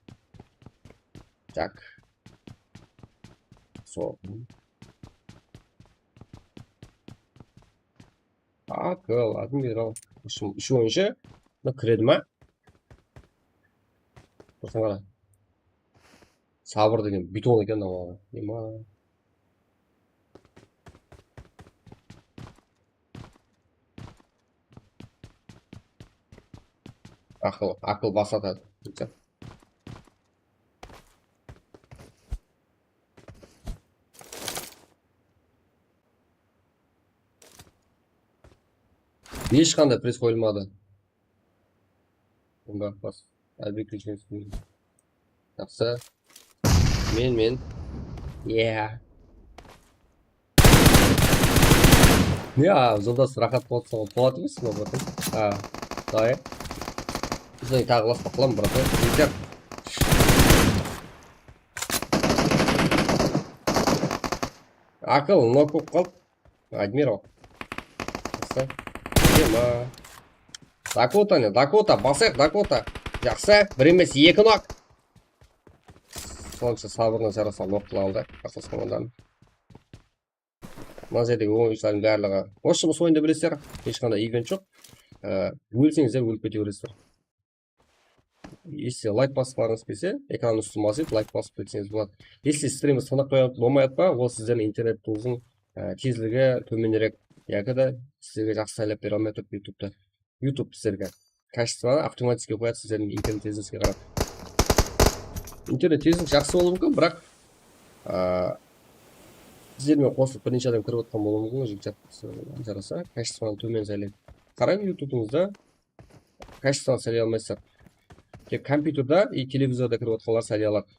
Так. Sol. Akıl, admiral. Úsh, úsh oyınshı. Mına kiredi ma? Tursań qara. Sabır degen beton eken mınaw. Ema. Aqıl, aqıl bas atadı. Hesh qanday press qoyılmadı. Bunda bas. Ádebiylik rejimine túsiniń. Jaqsı. Men, men. Yeah. Ya, joldas, raxat bolsa, bolat emes pe, bratан? Ha, dayı. Bizden taǵı las baqlam, bratан. Jigitler. Aqıl, nok bolıp qaldı. Admiral. Jaqsı. Ema. Dakota ne? Dakota, basayıq, Dakota. Jaqsı. Bir emes, eki nok. Sonsha sabırına jarasa nok qıla aldı. Qarsalas komandanı. Mına jerdegi oyınshılardıń barlıǵı. В общем, usı oyında bilesizler, hesh qanday event joq. Ee, ólseńizler, ólip kete beresizler. Если layk basqılarıńız kelse, ekran ústin basıp, layk basıp ketseńiz boladı. Если strimimiz tınıqlı bolmay atpa, ol sizlerdiń internet tıwızıń, e, tezligi tómenirek, yaki da sizlerge jaqsı saylap bere almay turıp YouTube'da. YouTube sizlerge kachestvanı avtomatiskiy qoyadı sizlerdiń internet tezligińizge qarap. Internet tezligińiz jaqsı bolıwı múmkin, biraq, a, sizler menen qosılıp birinshi adam kirip atqan bolıwı múmkin, jigitler. Jarasa, kachestvanı tómen saylaydı. Qarań, YouTube'ıńızda kachestvanı saylay almaysızlar. Tek kompyuterda i televizorda kirip atqanlar saylay aladı.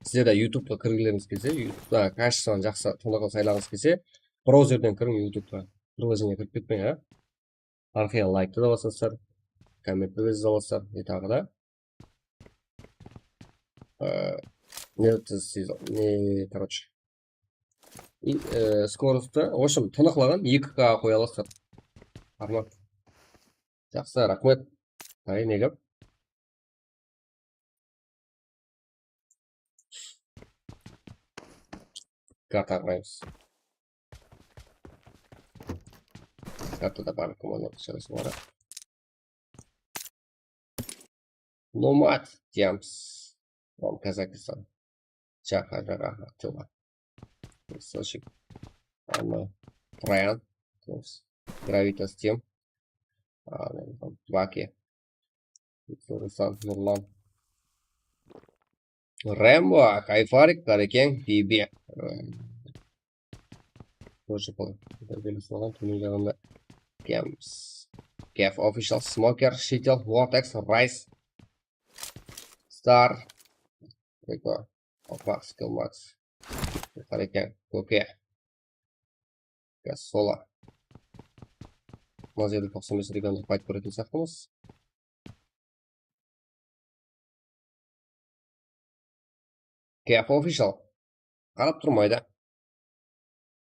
Sizler de YouTube'qa kirgilerińiz kelse, YouTube'da kachestvanı jaqsı tınıqlı saylaǵıńız kelse, brauzerden kiriń YouTube'qa. Приложение kirip ketpeń, a. Arqayan layktı da basasızlar, kommentti de jazalasızlar, ne taǵı da. Ee, ne, ne, короче. И, e, скоростьты, в общем, tınıqlıǵın eki K qoya alasızlar. Arman. Jaqsı, raxmet. Ay, ne gáp? Karta qaraymiz. Kartada barlıq komandalar shıǵısı bar. Nomad, Diams. From Kazakhstan. Jaha, jaha, Attila. Sochik. Anna. Trayan. Diams. Gravitas, Tim. A, Baki. Ruslan, Nurlan. Rembo, Kayfarik, Qarekeń, Bibi. Тоже qılay. Birbirine sınalǵan, tómen jaǵında. Gems. Kef Official, Smoker, Shitel, Vortex, Rise. Star. Eko. Oqmaq, Skill Max. Qarekeń, Koke. Gassola. Mına jerde toqsan bes regionda fight kóretin sıyaqlımız. Kef Official. Qarap turmaydı.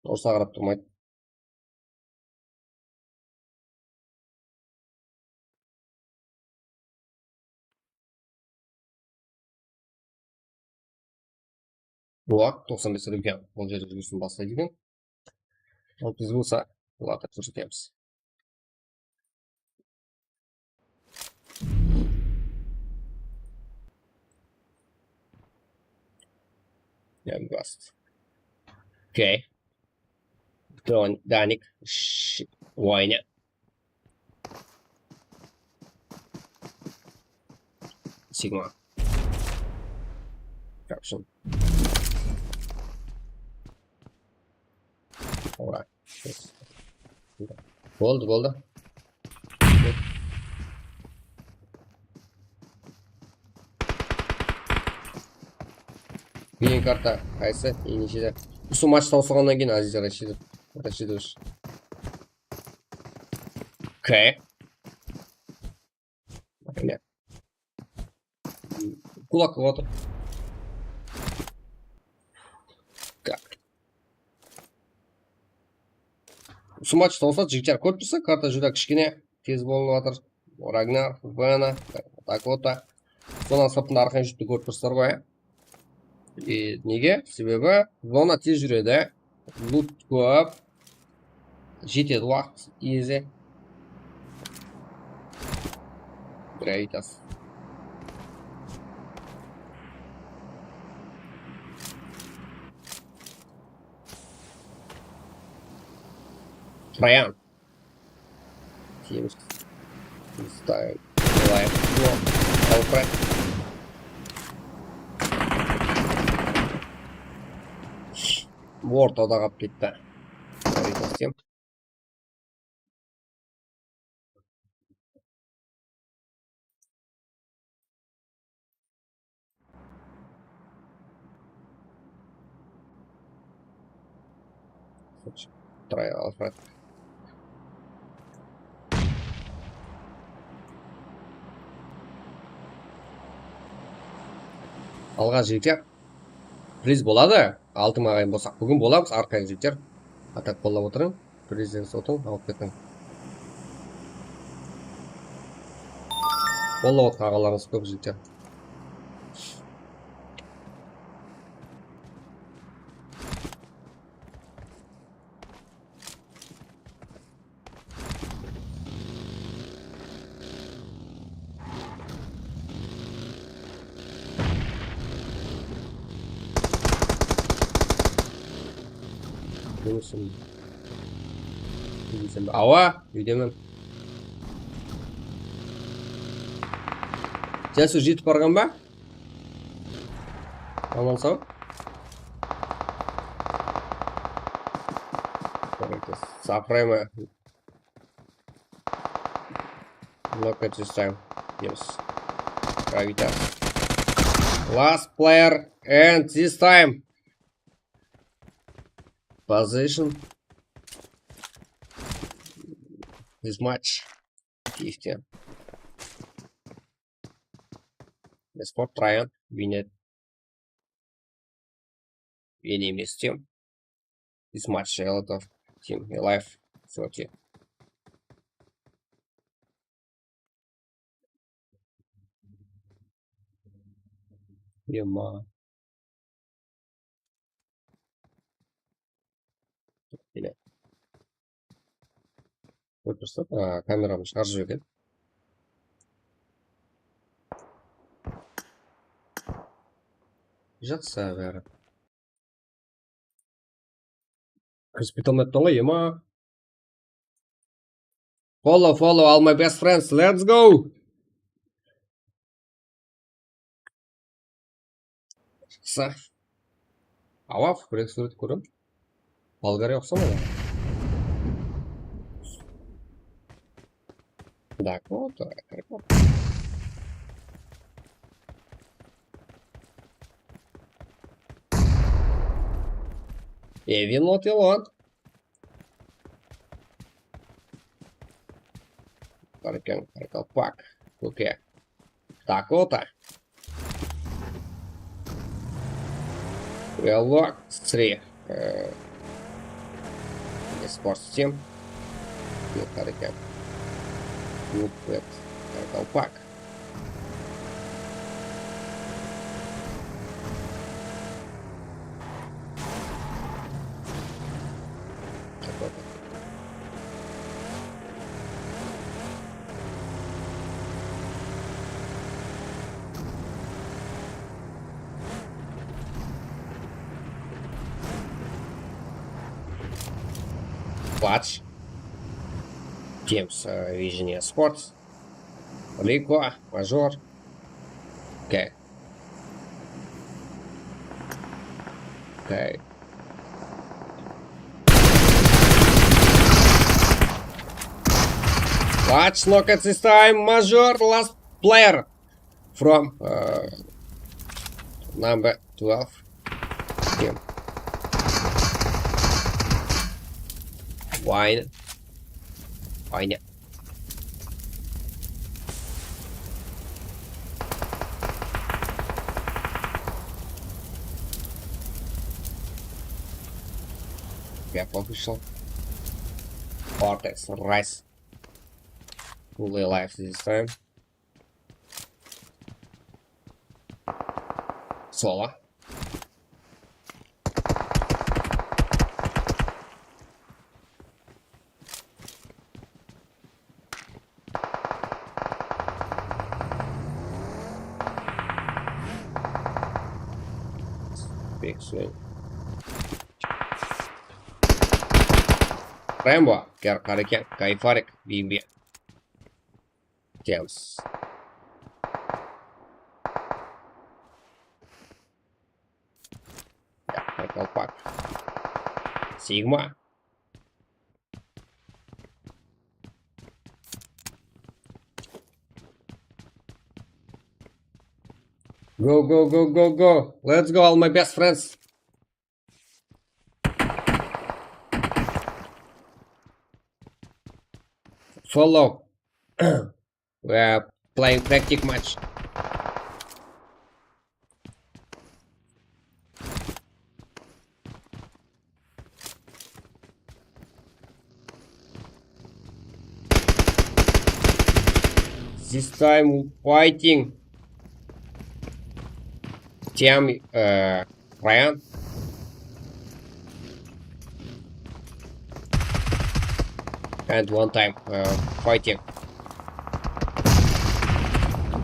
Orısqa qarap turmaydı. Bular toqsan bes rubya, ol jerde júrisin baslaydı eken. Al biz bolsa bulardı kórsetemiz. Gast. Okey. Danik. Wayne. Sigma. Caption. Oray. Boldı, boldı. Keyin karta qaysı? Neshede? Usı match tawsılǵannan keyin Aziz Rashidov. Rashidovich. Okey. Mine. Kulak qılıp atır. Tak. Usı match tawsadı, jigitler, kórip tursa, karta júdá kishkene, tez bolıp atır. Ragnar, Vena, Dakota. Zonanıń sırtında arqayın júpti kórip tursızlar ǵoy, ya. E, nege? Sebebi zona tez júredi. Lut kóp. Jetedi waqıt, easy. Gravitas. Trayan. Team style. Life. Alfred. Ortada qalıp ketti. Gravitas team. Try, Alfred. Alǵa, jigitler. Biz boladı. Altın aǵayın bolsaq, búgin bolamız, arqayın, jigitler. Atak qollap otırıń. Prezident sotın alıp ketiń. Qollap otqan aǵalarımız kóp, jigitler. Jumısım. Jumısım. Awa, úydemen. Jasu jetip barǵan ba? Aman saw. Sapırayma. Look at this time. Yes. Gravitas. Last player and this time. Position. This match. Fifty. Esport Trayan win it. Win emes team. This match a lot of team alive thirty. Ema. Mine. Kórip tursa, a, kameramdı shıǵarıp jibergen. Jaqsı bári. Kirispey turmaptı ǵoy, ema. Follow, follow all my best friends. Let's go. Jaqsı. Awa, kókirek súwretip kórem. Bolgariya uqsamadı. Dakota, Dakota. Evi not yalǵan. Bar eken, Qaraqalpaq. Kóke. Dakota. Dialog three. Э, Sports team. Yoq, bar eken. Klub, Qaraqalpaq. Clutch. James, э, Vision Sports. Rico, Major. Okey. Okey. Clutch, look at this time, Major, last player from, uh, number twelve. Kim? Wine. Wine. Gap official. Cortex, Rise. Fully alive this time. Solo. Rambo, Kar Kareken, Kayfarik, Bimbi. James. Ya, Kalpak. Sigma. Go, go, go, go, go. Let's go, all my best friends. Follow. We are playing practice match. This time fighting. Team, uh, Ryan. And one time, uh, fighting.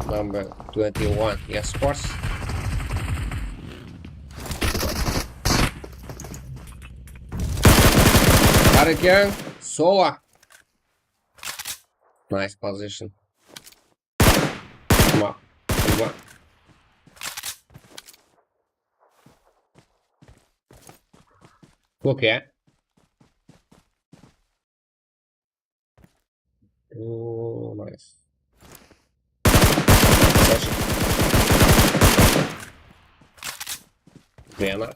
Number twenty-one, yes, of course. Hurricane, solo. Nice position. Come on. Come on. Okay. Oh, nice. Хорошо. Блин, а.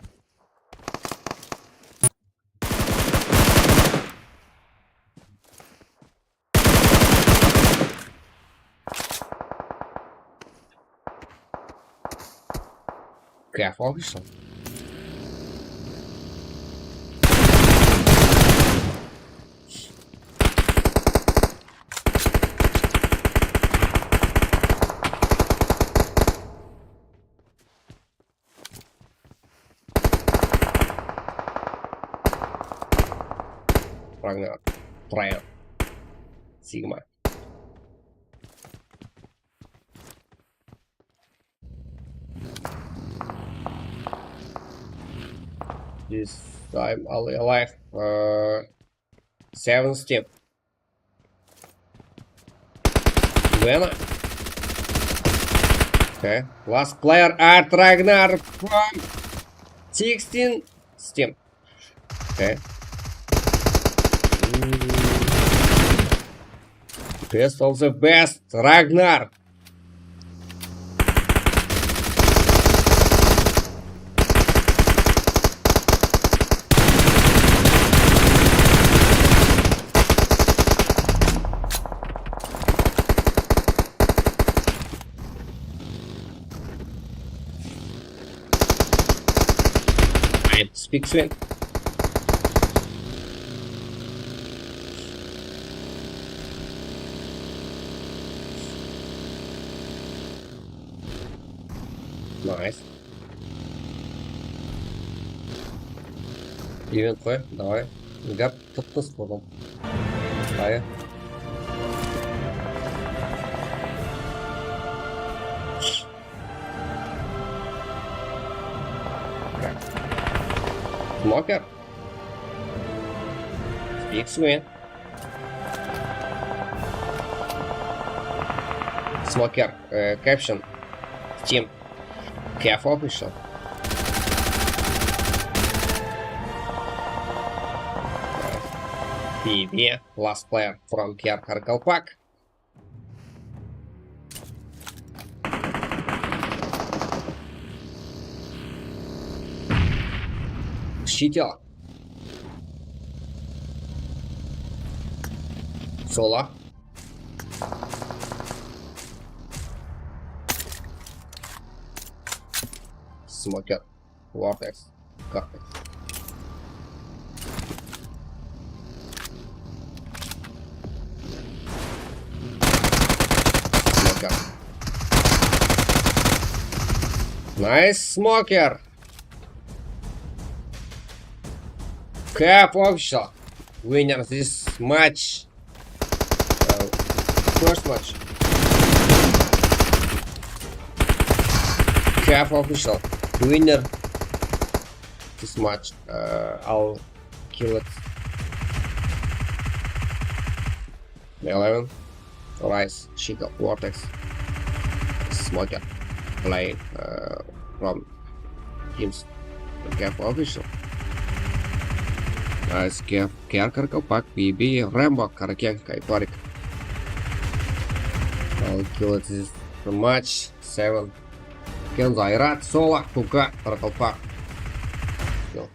Кайф алғышым. Ragnar, Brian, Sigma. This time alive, uh, seven step. Bueno. Okay. Last player, Art Ragnar from sixteen step. Okay. Best of the best, Ragnar. Speak Sven. Nice. Event qoy, давай. Gap. Tıp-tız boldım. Ayı. Smoker. Speak Sven. Smoker, uh, caption. Steam. Careful, official. B B, last player from K R Karakalpak. Щитё. Соло. Смокер. Вортекс. Кортекс. Смокер. Найс, смокер! Кэп вообще. Winner this match. Uh, first match. K F official. Winner. This match, uh, I'll kill it. Eleven, Rise, Chica, Vortex, Smoker, Play, uh, from Teams, Kev Official. Nice, Kev, Kerker, Kopak, B B, Rambo, Karakeng, Kayparik. I'll kill it this match, seven. Kenzo, Ayrat, Sola, Kuka, Qaraqalpaq. Yo.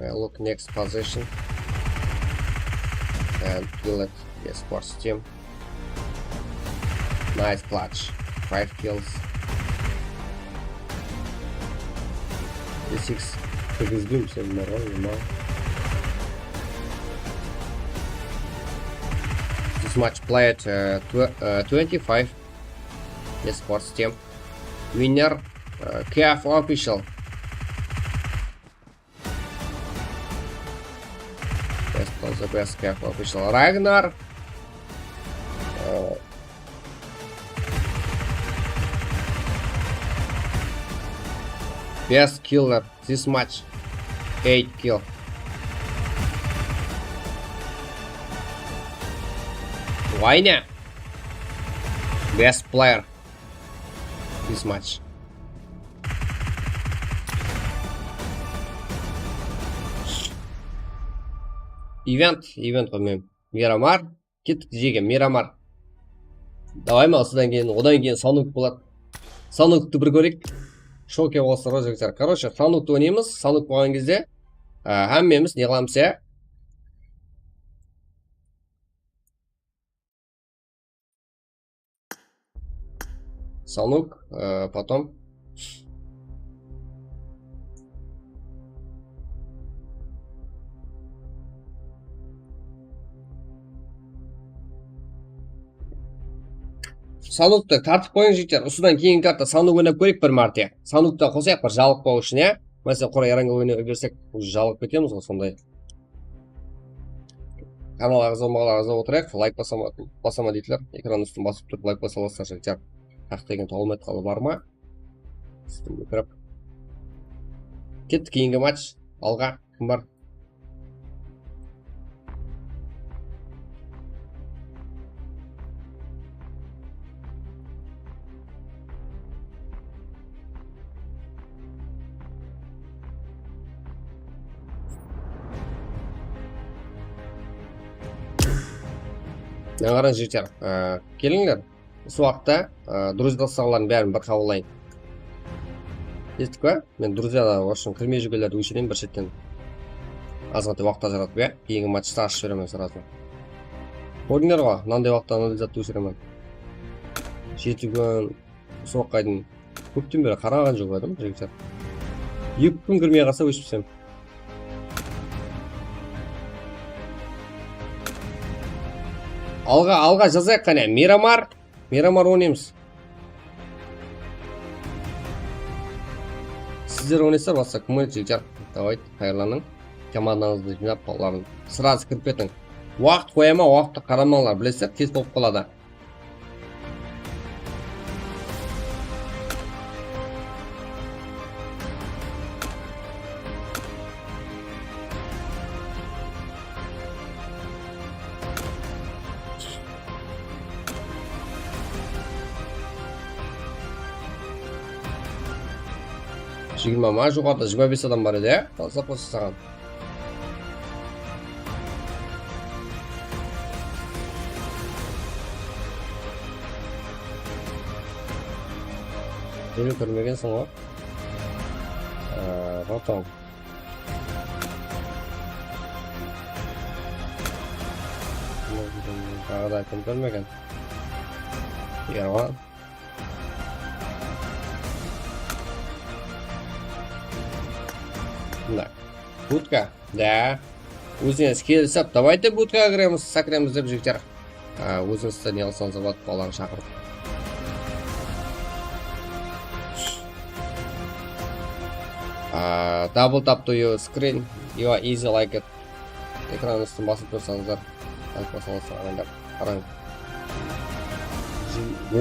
I look next position. And kill it. Yes, sports team. Nice clutch. Five kills. D six. Kirgizbeyim sen bunlarǵa, nima? This match played, uh, tw- uh, twenty-five. Esports team. Winner, uh, K F Official. Best of the best, K F Official. Ragnar. Uh, best killer this match. Eight kill. Wayne. Best player this match. Event, event qoymayman. Miramar. Kettik, jege, Miramar. Davay ma, usıdan keyin, odan keyin Sanuk boladı. Sanuktı bir kóreyik. Shou kep olasızlar ǵoy, jigitler. Короче, Sanukta oynaymız. Sanuk bolǵan gezde, á, hámmemiz ne qılamız, ya? Sanuk, á, потом. Sanuktı tartıp qoyıń, jigitler. Usıdan keyingi karta Sanuk oynap kóreyik bir márte. Sanuktı qosayıq bir jalıqpaw ushın, ya. Máselen, quray Erangel oynay bersek, уже jalıǵıp ketemiz ǵoy, sonday. Kanalǵa aǵza bolmaǵanlar aǵza bolıp otırayıq. Layk basama, basama deydiler. Ekran ústin basıp turıp layk basa alasızlar, jigitler. Taq degen tawılmay atqanı bar ma? Sistemge kirip. Kettik, keyingi match. Alǵa. Kim bar? Mına qarań, jigitler, á, kelińler. Usı waqıtta, á, друзья tasqanlardıń bárin bir qabıllayın. Esittik pa? Men друзья, в общем, kirmey júrgenlerdi óshireyin bir shetten. Azǵantay waqıt ajıratıp, ya, keyingi matchta ashıp jiberemen сразу. Kórdińler ǵoy, mınanday waqıtta mınanday zattı óshiremen. Jeti kún, usı waqıtqa deyin kópten beri qaraǵan joq edim, jigitler. Eki kún kirmey qalsa óshipsem. Alǵa, alǵa jazayıq qáne, Miramar. Miramar oynaymız. Sizler oynaysızlar, basqa kim oynaydı, jigitler? Davay, tayarlanıń. Komandańızdı jıynap, balalarım. Сразу kirip ketiń. Waqıt qoya ma, waqıttı qaramańlar, bilesizler, tez bolıp qaladı. Jigirma ma, joqarıda jigirma bes adam bar edi, ya? Taslap qoysa saǵan. Beni kórmegenseń ǵoy. Ee, потом. Taǵı da kim kórmegen? Erwan. Mına. Budka. Da. Ózińiz kelisip, давайте budkaǵa kiremiz, sakiremiz dep, jigitler. Á, ózińizdi ne qılsańız boladı, balalardı shaqırıp. Á, double tap to your screen. You are easy like it. Ekran ústin basıp tursańızlar. Aytpa salasın, anańda qarań.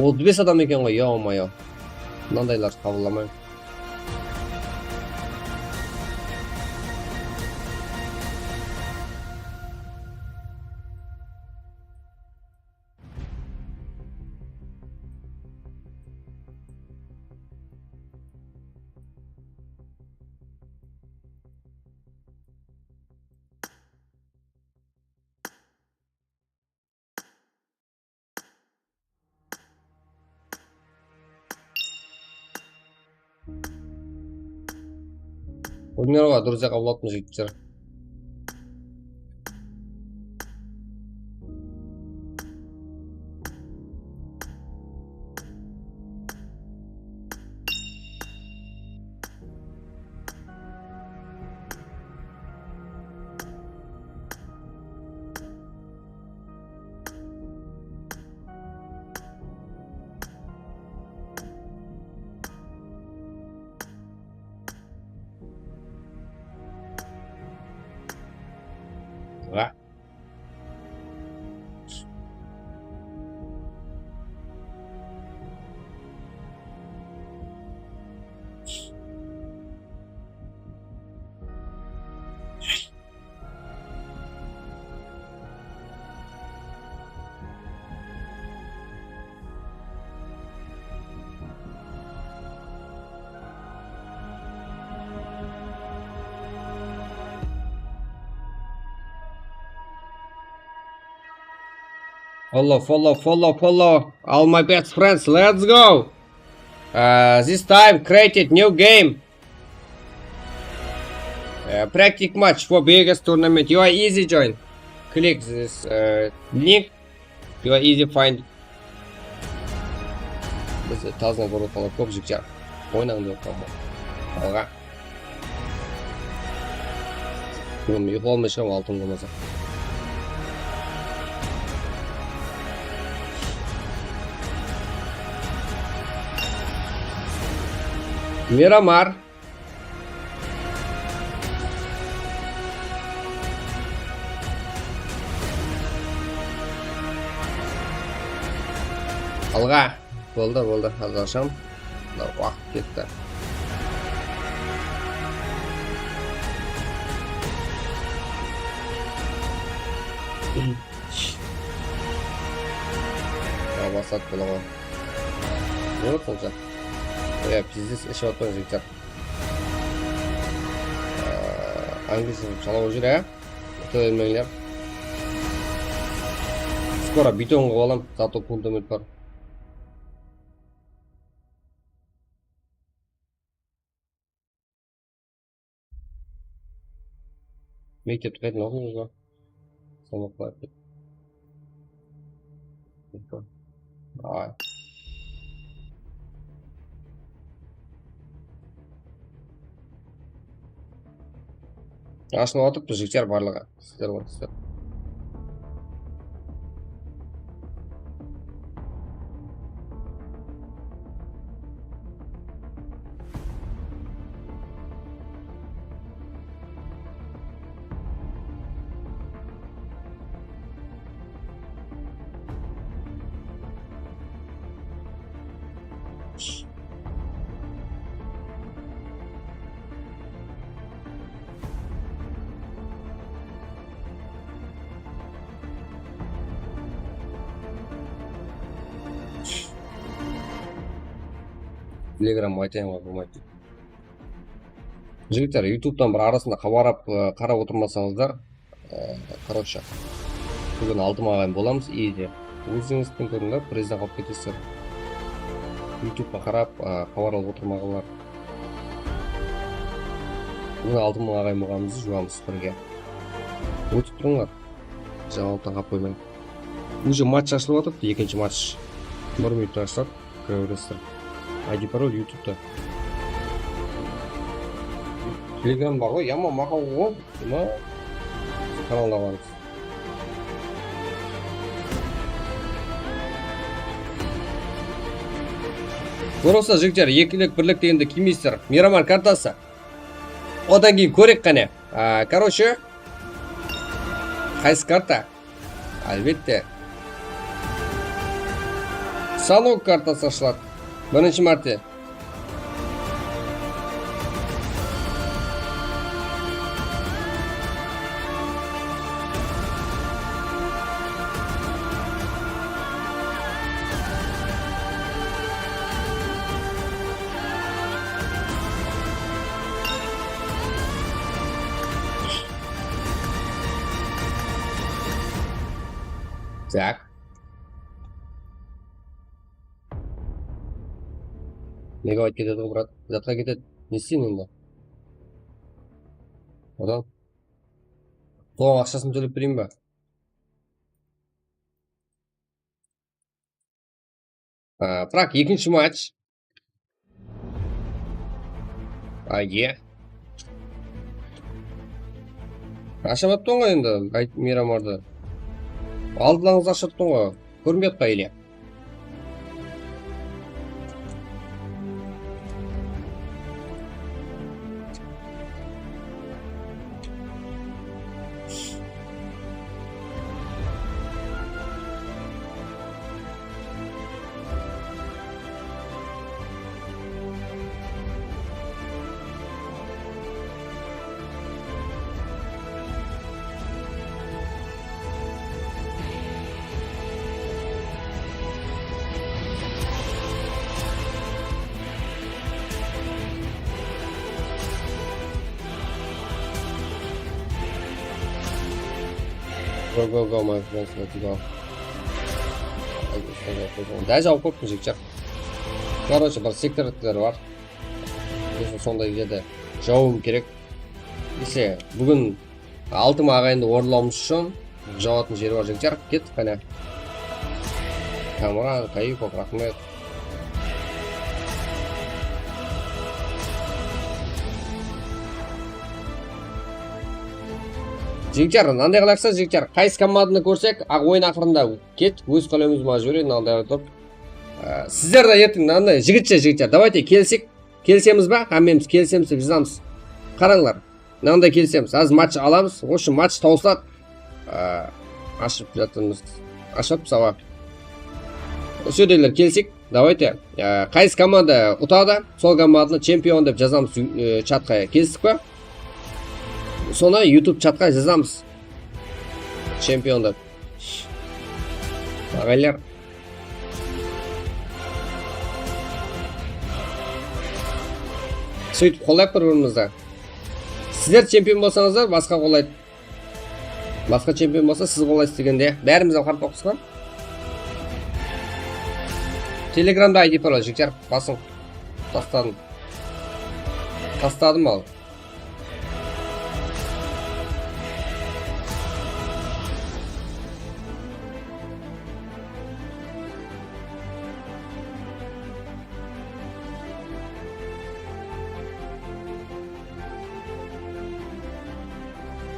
Otız bes adam eken ǵoy, yo-moyo. Mınandaylardı qabıllamayın. Bunlar ǵoy, durıs jaqqa boladı, jigitler. Ǵa. Follow, follow, follow, follow. All my best friends, let's go. Uh, this time created new game. Uh, practice match for biggest tournament. You are easy join. Click this uh, link. You are easy find. Biz tazına ko'rip qolar, ko'p jigitler. Oynań dep qo'yma. Alǵa. Bugün uyqı almay shıǵam, altın bolmasa. Miramar. Alǵa. Boldı, boldı. Házir asham. Mına waqıt ketti. Mına basat bulaǵa. Ne bolıp qalsa? Ya, biznes iship atpan jigitler. Angliskiy qılıp shalawı júr, á? Uta bermeńler. Skoro beton qılıp alam, zato fundament bar. Mektepti qaydan oqıdınız ba? Salmaqlar. Ay. Ashılıp atırıptı jigitler barlıǵı. Sizler oń, sizler. Telegramǵa aytayın ǵoy, bolmaydı. Jigitler, YouTube'tan bir arasında xabarlap, ı, qarap otırmasańızlar, ı, короче, búgin Altın aǵayin bolamız, iyede. Ózińizdiń kórińler, prezident qalıp ketesizler. YouTube'qa qarap, ı, xabar alıp otırmaǵanlar. Búgin Altın aǵayin bolǵanımızdı juwamız birge. Ótip turıńlar. Jańalıqtan qap qoymań. Уже match ashılıp atırıptı, ekinshi match. Bir minuttan ashıladı. Kire beresizler. I D parol YouTube'da. Telegram bar ǵoy, yama maqa ol, nima? Kanalına barıńız. Просто, jigitler, ekilik, birlik degende kiymeysizler. Miramar kartası. Odan keyin kórek qáne. A, короче, qaysı karta? Álbette. Salon kartası ashıladı. Birinshi márte. Так. Megabayt ketedi ǵoy, brat. Zatqa ketedi. Ne isteyim endi? Odan soǵan aqshasın tólep bereyin ba? A, biraq ekinshi match. A, e. Ashamattıń ǵoy endi, ayt, Miramardı. Aldılańız ashattın ǵoy. Kórinbey atpa ele. Go, go, go, my friends, let's go. Dál jawıp qoyıptım, jigitler. Короче, bir sektorlar bar. Soń sonday jerde jawıwım kerek. Ese, búgin Altın aǵayindı orınlawımız ushın jawatın jeri bar, jigitler. Kettik, qáne. Kamran Kayıpov, raxmet. Jigitler, mınanday qılayıqsa, jigitler, qaysı komandanı kórsek, aq, oyın aqırında ket, óz qálewimiz mına júredi, mınanday qılıp turıp. Á, sizler de erteń mınanday jigitshe, jigitler, давайте keliseyik. Kelisemiz ba? Hámmemiz kelisemiz dep jazamız. Qarańlar. Mınanday kelisemiz. Házir match alamız. Вообще match tawsıladı. Á, ashıp jatırmız. Ashıp sawa. Usı jerdegilerde keliseyik. Давайте. Á, qaysı komanda utadı, sol komandını chempion dep jazamız, e, chatqa. Kelistik pa? Sonı YouTube chatqa jazamız. Chempion dep. Aǵaylar. Sóytip qollayıq bir-birimizdi. Sizler chempion bolsańızlar, basqa qollaydı. Basqa chempion bolsa, siz qollaysız degende, bárimiz de qartpaqpız ba? Telegramda I D parol, jigitler, basıń. Tastadım. Tastadım al.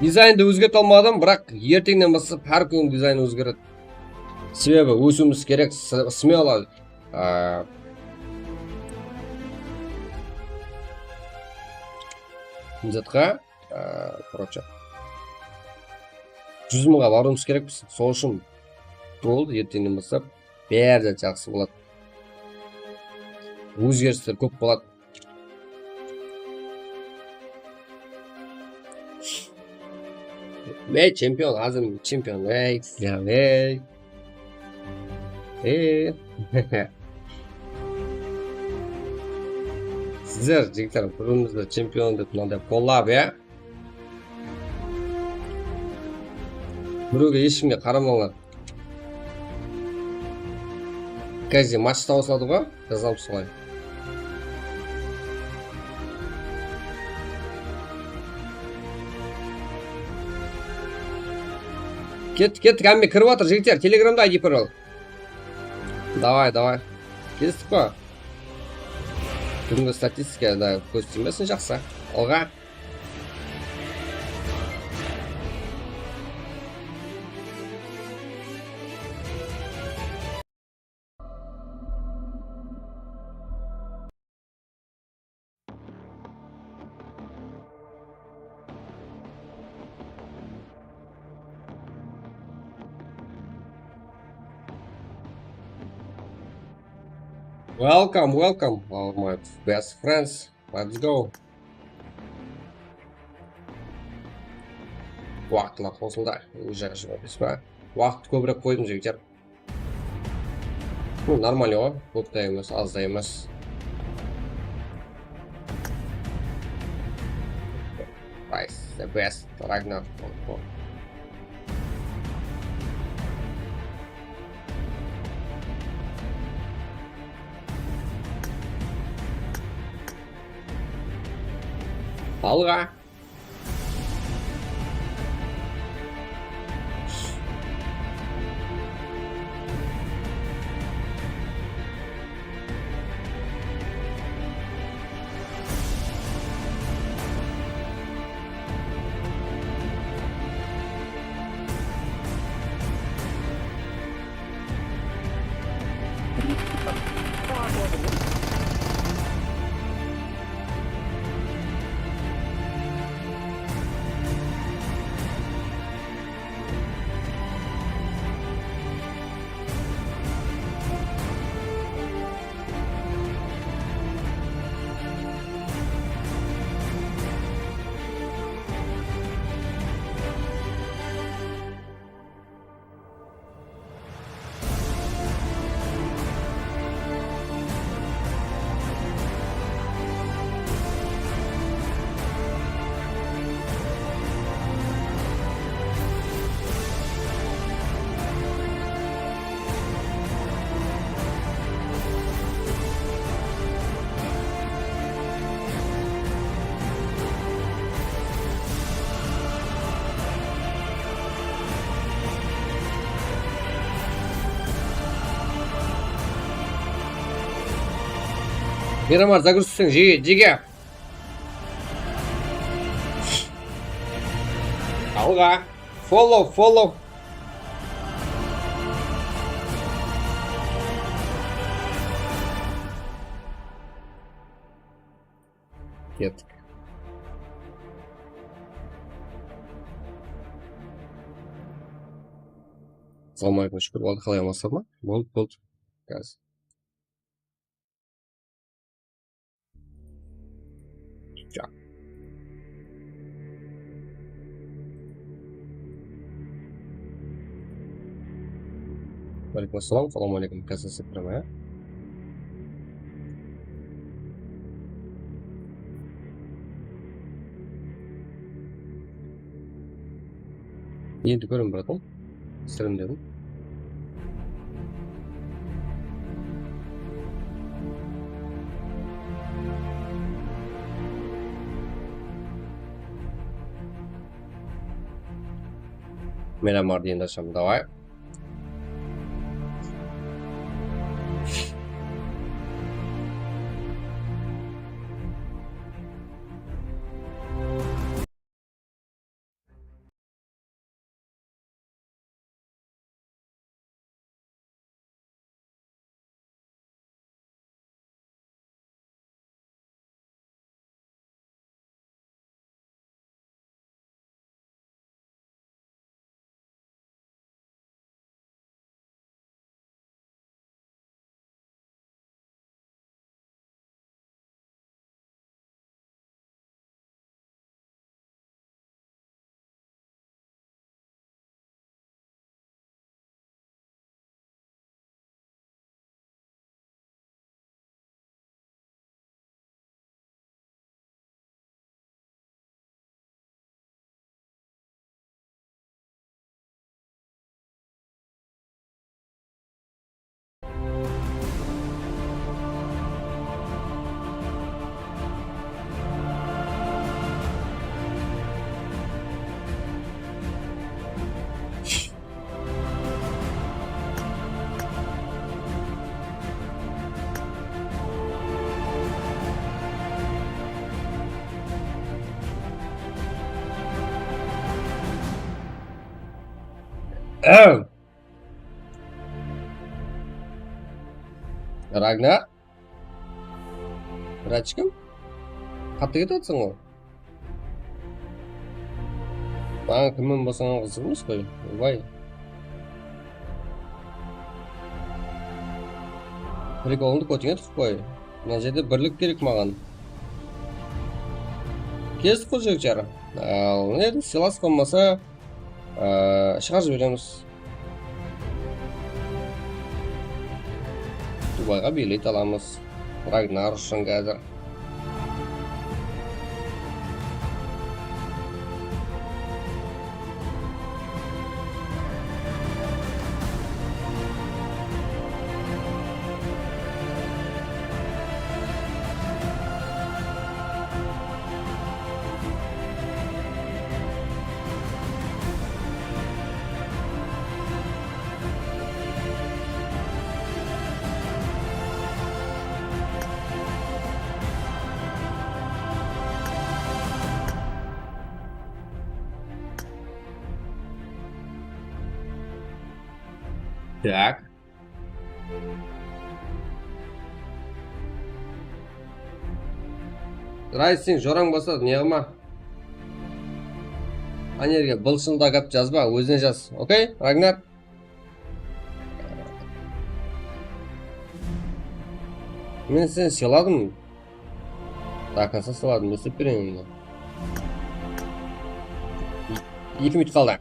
Dizayndı ózgerte almadım, biraq erteńnen baslap hár kún dizaynı ózgeredi. Sebebi ósiwimiz kerek, s-, смело, a, mına zatqa, a, короче, júz mıńǵa barıwımız kerekpiz. Sol ushın boldı, erteńnen baslap bári de jaqsı boladı. Ózgerisler kóp boladı. Ey, chempion, házir chempion, ey, sizler, ey. Ey. Sizler, jigitler, bir-birimizdi chempion dep mınanday qollap, ya. Birewge, eshkimge qaramańlar. Каждый match tawsıladı ǵoy, jazamız solay. Kettik, kettik, hámme kirip atır, jigitler, telegramda I D parol. Davay, davay. Kestik pa? Búgingi statistika da kóz tiymesin, jaqsı. Alǵa. Welcome, welcome, all my best friends. Let's go. Waqıtlar qosıldı. Уже jigirma bes pa? Waqıttı kóbirek qoydım, jigitler. Bul нормально ǵoy. Kóp te emes, az da emes. Nice, the best, Ragnar. Alǵa. Miramar, zagruzseń, jege, jege. Alǵa. Follow, follow. Kettik. Assalawma aleykum, shúkir, boldı, qalay, amansızlar ma? Boldı, boldı. Házir. Waleykum assalam, assalawma aleykum, Kasa Suprema, ya? Endi kóremen, braton. Streamdedim. Miramar endi asham, davay. Ragnar? Bratchkim? Qattı ketip atırsań ǵoy. Maǵan kimmen bolsań hám qızıq emes ǵoy. Oybay. Prikolındı kótingen tutıp qoy. Mına jerde birlik kerek maǵan. Kelistip qoy, jigitler. Al, endi silas bolmasa, Ee, shıǵarıp jiberemiz. Dubayǵa bilet alamız. Ragnar ushın házir. Так. Rays, sen jorań bolsa, ne qılma. Anerge bılshılda gáp jazba, ózine jaz. Okey, Ragnar? Men seni sıyladım. До конца sıyladım, men islep bereyin endi. Eki minut qaldı.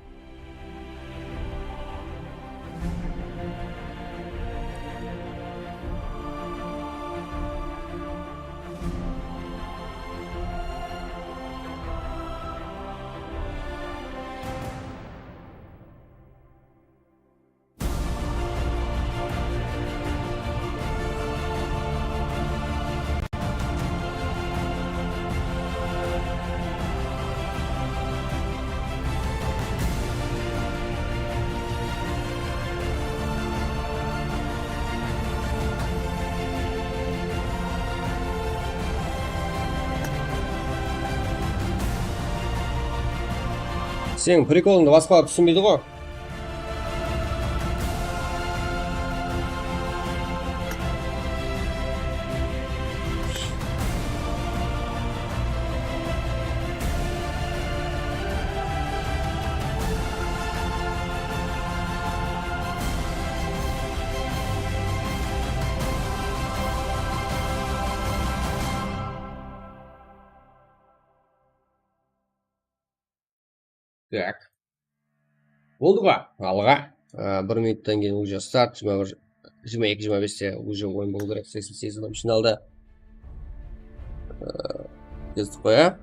Seniń prikolıńdı basqalar túsinbeydi ǵo. Tak. Boldı ǵo, alǵa. Á, bir minuttan keyin уже start, jigirma bir, jigirma eki, jigirma beste уже oyın bolıw kerek, seksen segiz adam finalda. Á, kestik ǵoy, á?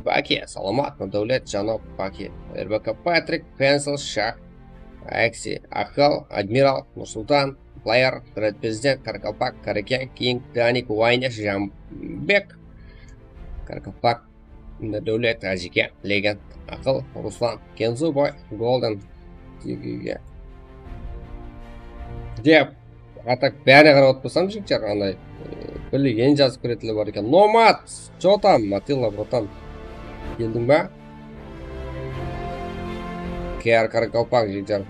Baki, salamat, Nurdáwlet, Janob, Baki, R B K, Patrik, Pencil, Shaq, Aksi, Aqıl, Admiral, Nursultan, Player, Red Prezident, Qaraqalpaq, Qareken, King, Danik, Wayne, Jambek, Qaraqalpaq, Nurdáwlet, Ájike, Legend, Aqıl, Ruslan, Kenzuboy, Golden, Tigige. Dep, a tak, bárine qarap otırıp tursam, jigitler, anday, e, bir eni jazıp kiretinler bar eken. Nomad, что там, Attila, братан? Keldiń ba? K R Qaraqalpaq, jigitler.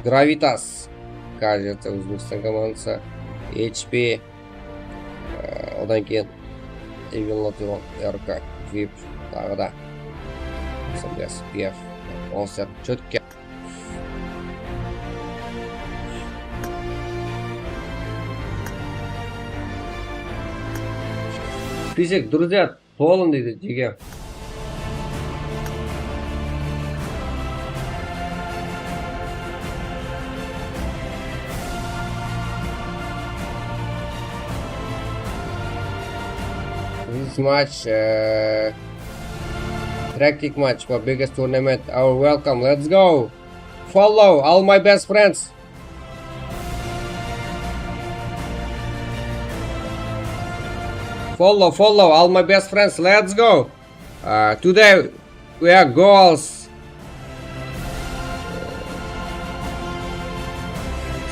Gravitas, кажется, Ózbekstan komandası. H P, e, odan keyin Evil Not Evil, R K, vip, taǵı da. P F, Monster, чёtke. Список, друзья, полный deydi, jege. This match, uh, practice match for biggest tournament. Our welcome. Let's go. Follow all my best friends. Follow, follow all my best friends. Let's go. Uh, today we are goals.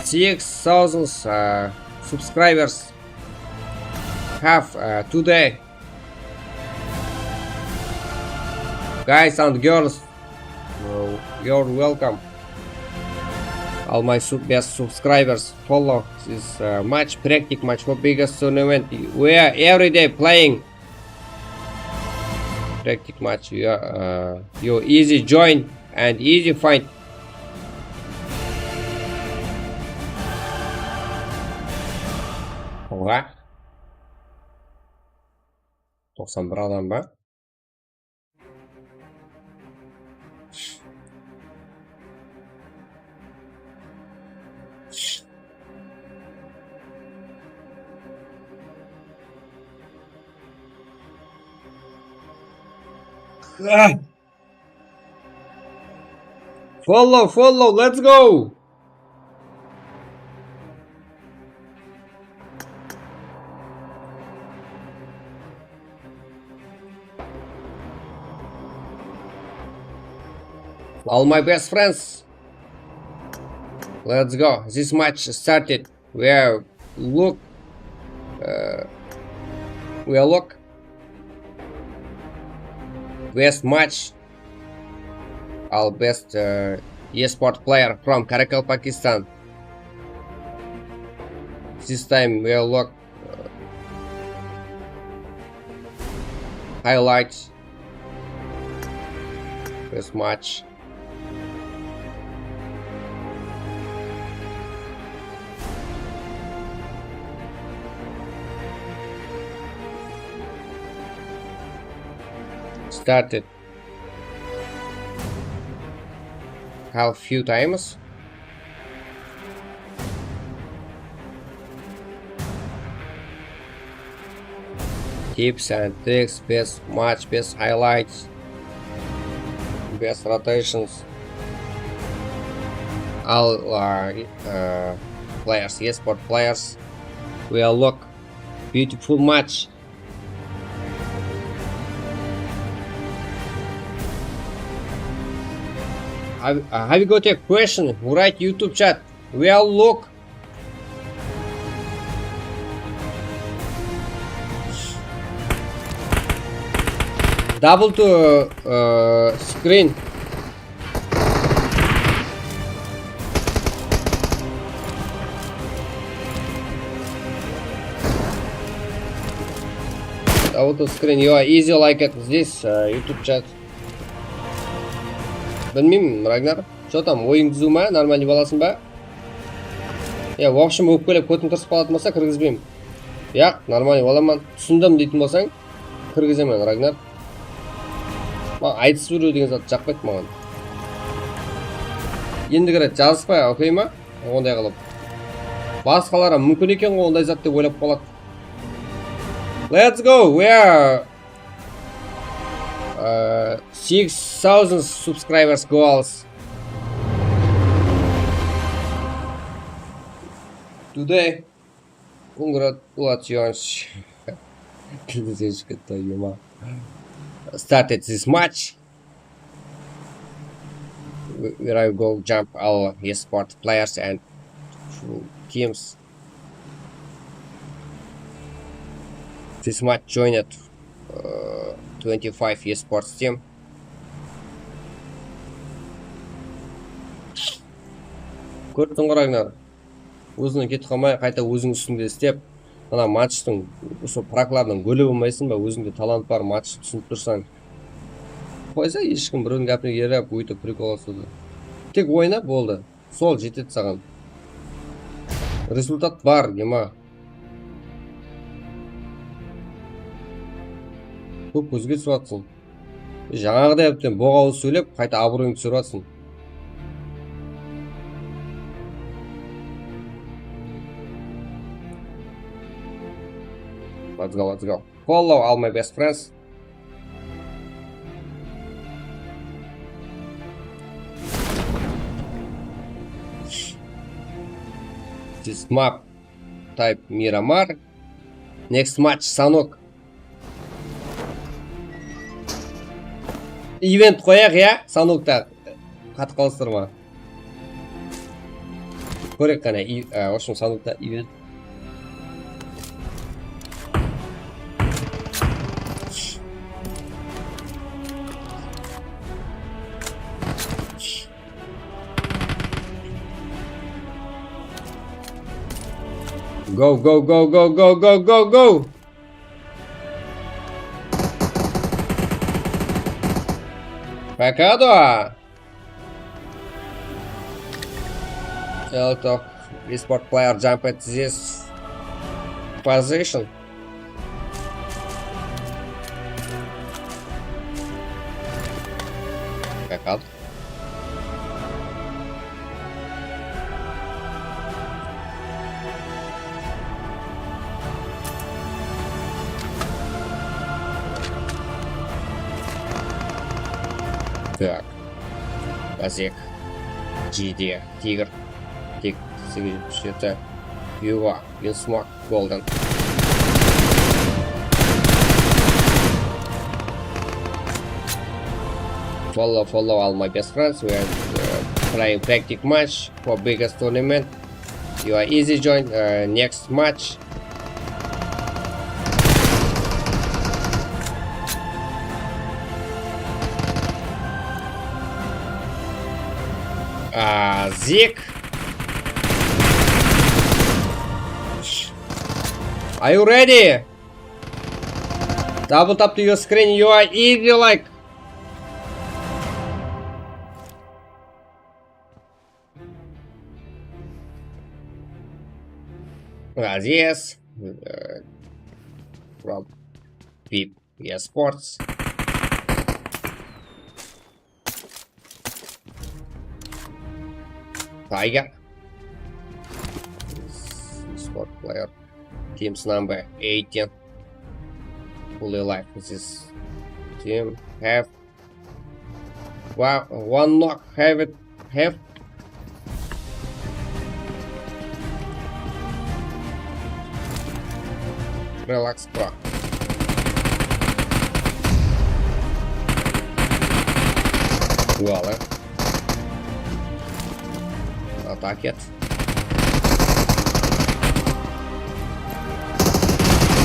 Six thousand, uh, subscribers have, uh, today. Guys and girls, uh, you're welcome. All my sub-, best subscribers follow this, uh, match, practice match for biggest tournament. We are every day playing practice match. You are, uh, you easy join and easy find. Oha. Toqsan bir adam ba? Ah! Follow, follow, let's go! All my best friends. Let's go. This match started. We are look, uh, we are look. Best match. All best, uh, esport player from Karakalpakstan. This time we are look, uh, highlights. Best match. Started. Half few times. Tips and tricks, best match, best highlights, best rotations. All, uh, uh, players, esport players. We are look beautiful match. Have, uh, have you got a question? Write YouTube chat. We are look. Double to, uh, screen. Double to screen. You are easy like it. Здесь, uh, YouTube chat. Bilmeymen, Ragnar. Что там, oyın dúziw ma? Нормальный bolasıń ba? Ya, в общем, ókpelep kótim tırsıp qalatın bolsa, kirgizbeymen. Yaq, нормальный bolaman. Túsindim deytin bolsań, kirgizemen, Ragnar. Maǵan aytıs beriw degen zat jaqpaydı maǵan. Endigi ret jazıspa, okey ma? Onday qılıp. Basqalar hám múmkin eken ǵoy onday zat dep oylap qaladı. Let's go! We are, uh, six thousand subscribers goals. Today, congratulations. Tildi seship ketti, yuma. Started this match. Where I go jump all esport players and teams. This match joined, uh, twenty-five esports team. Kórdiń ǵoy, Ragnar. Ózińnen ketip qalmay, qayta óziń ústińde islep, ana matchtıń usı praklardan gólep almaysań ba, ózińde talant bar, match túsinip tursań. Qoysa, hesh kim birewdiń gápine erip, óytip prikol asıwdı. Tek oyna, boldı. Sol jetedi saǵan. Rezultat bar, yuma. Kóp kózge túsip atırsań. Jańaǵıday ábden boǵawız sóylep, qayta abıroyıńdı túsirip atırsań. Let's go, let's go. Follow all my best friends. This map type Miramar. Next match, Sanok. Event qoyaq, ya, Sanokta. Qatıp qalırsızlar ma? Kórek qáne, i-, a, в общем, Sanokta event. Go, go, go, go, go, go, go, go! Пока, да! A lot of esport player jump at this position. Пока. Так. Газек. Джиди. Тигр. Тик. Сегиз, жети. Юва. Винсмок. Golden. Follow, follow all my best friends. We are, uh, playing tactic match for biggest tournament. You are easy join, uh, next match. Ah, Zik. Are you ready? Double tap to your screen, you are easy like. Aziz, uh, from V I P Esports. Tiger. Squad player. Teams number eighteen. Fully life this team have. Wow, one knock. Have it. Have. Relax, bro. Well, eh? Target.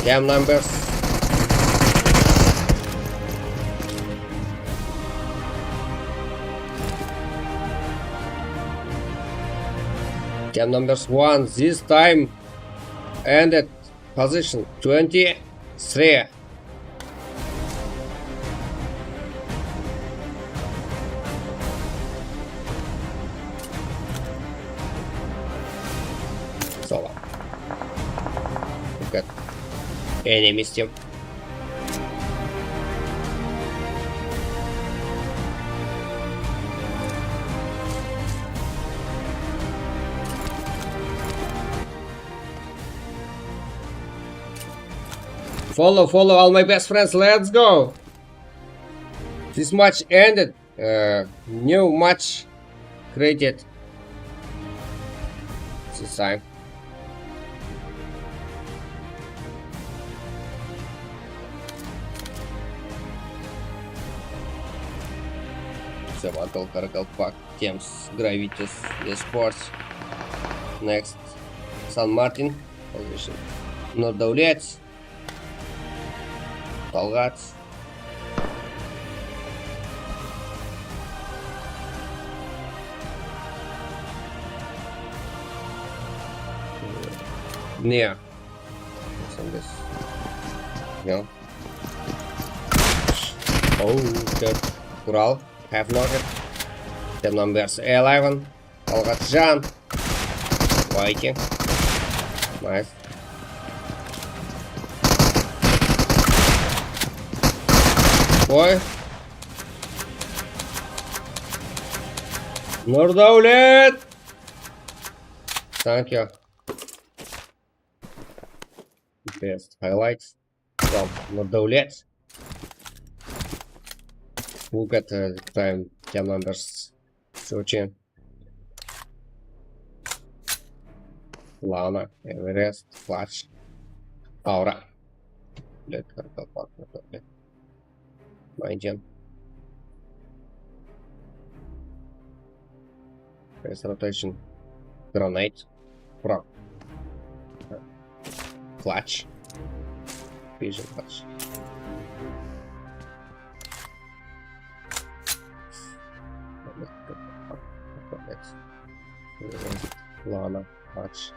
Team numbers. Team numbers one this time ended position twenty-three. Solo. Look at enemies team. Follow, follow all my best friends. Let's go. This match ended. Uh, new match created. This time. Все, Battle Karkalpak, Teams, Gravitas, Esports. Next. San Martin. Nurdáwlet. Talǵat. Ne? Toqsan bes. Ya. Oh, good. Kural. Have noted. Team numbers eleven. Talǵatjan. Вайки. Nice. Oy. Nurdáwlet. Thank you. Best highlights from Nurdáwlet. Look at the time, team numbers. Sochi. Lana, Everest, Clutch, Aura. Блядь, как-то так, блядь. Найден. Best rotation. Granate. Pro. Clutch. Vision Clutch. Lana, Clutch.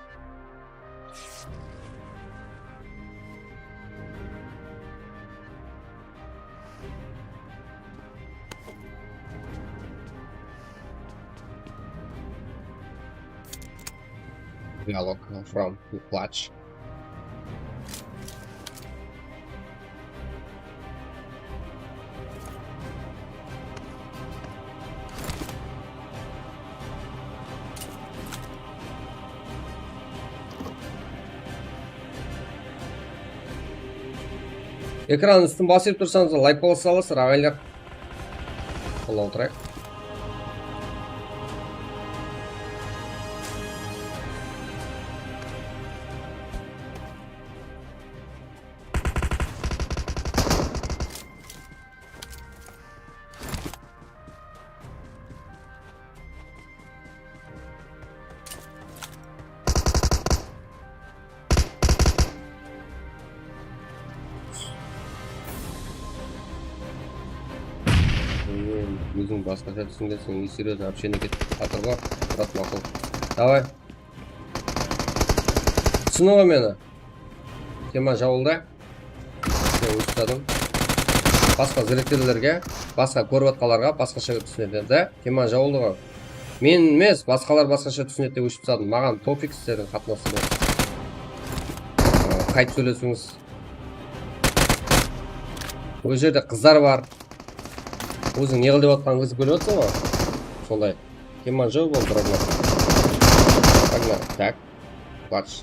Dialog from Clutch. Ekran ústin basıp tursańız, layk balıp salasızlar, aǵayinler. Qollap otırayıq. Óziń basqasha túsineseń, neseriózno общение ketip atır ǵo, brat, maqul. Davay. Túsindiń ǵo meni? Tema jawıldı. Óship tasladım. Basqa zrekterlerge, basqa kórip atqanlarǵa basqasha túsinedi de. Tema jawıldı ǵo. Men emes, basqalar basqasha túsinedi dep óship tasladım. Maǵan pofig sizlerdiń qatnasıńız. Qayt sóylesińiz. Ol jerde qızlar bar. Óziń ne qıl dep atqanıńdı bilip atırsań ǵo. Sonday. Keman joq ol, bratlar. Pogna. Tak. Clutch.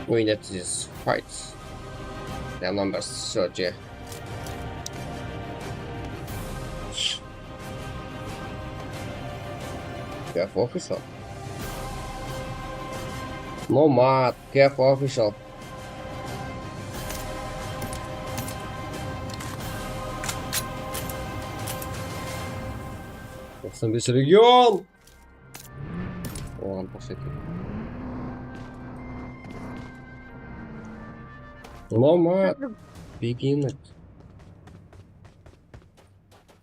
Oynat this fight. Ya number thirty. Kef official. Nomad, Kef official. Toqsan bes region. Oǵan toqsan eki. Nomad. Beginner.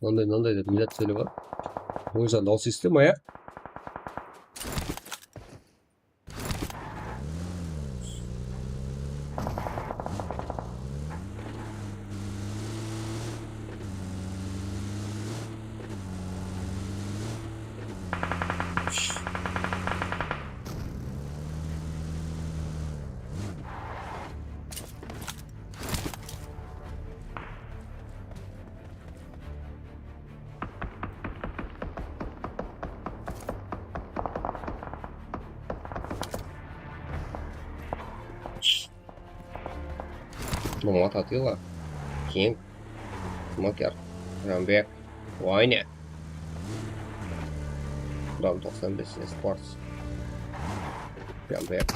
Mınday, mınday dep millat sóylep atır. Ózi daws esitedi ma, ya? Nomad Atilla, King, Smoker, Jambek, Wayne. Dom toqsan bes Esports. Jambek.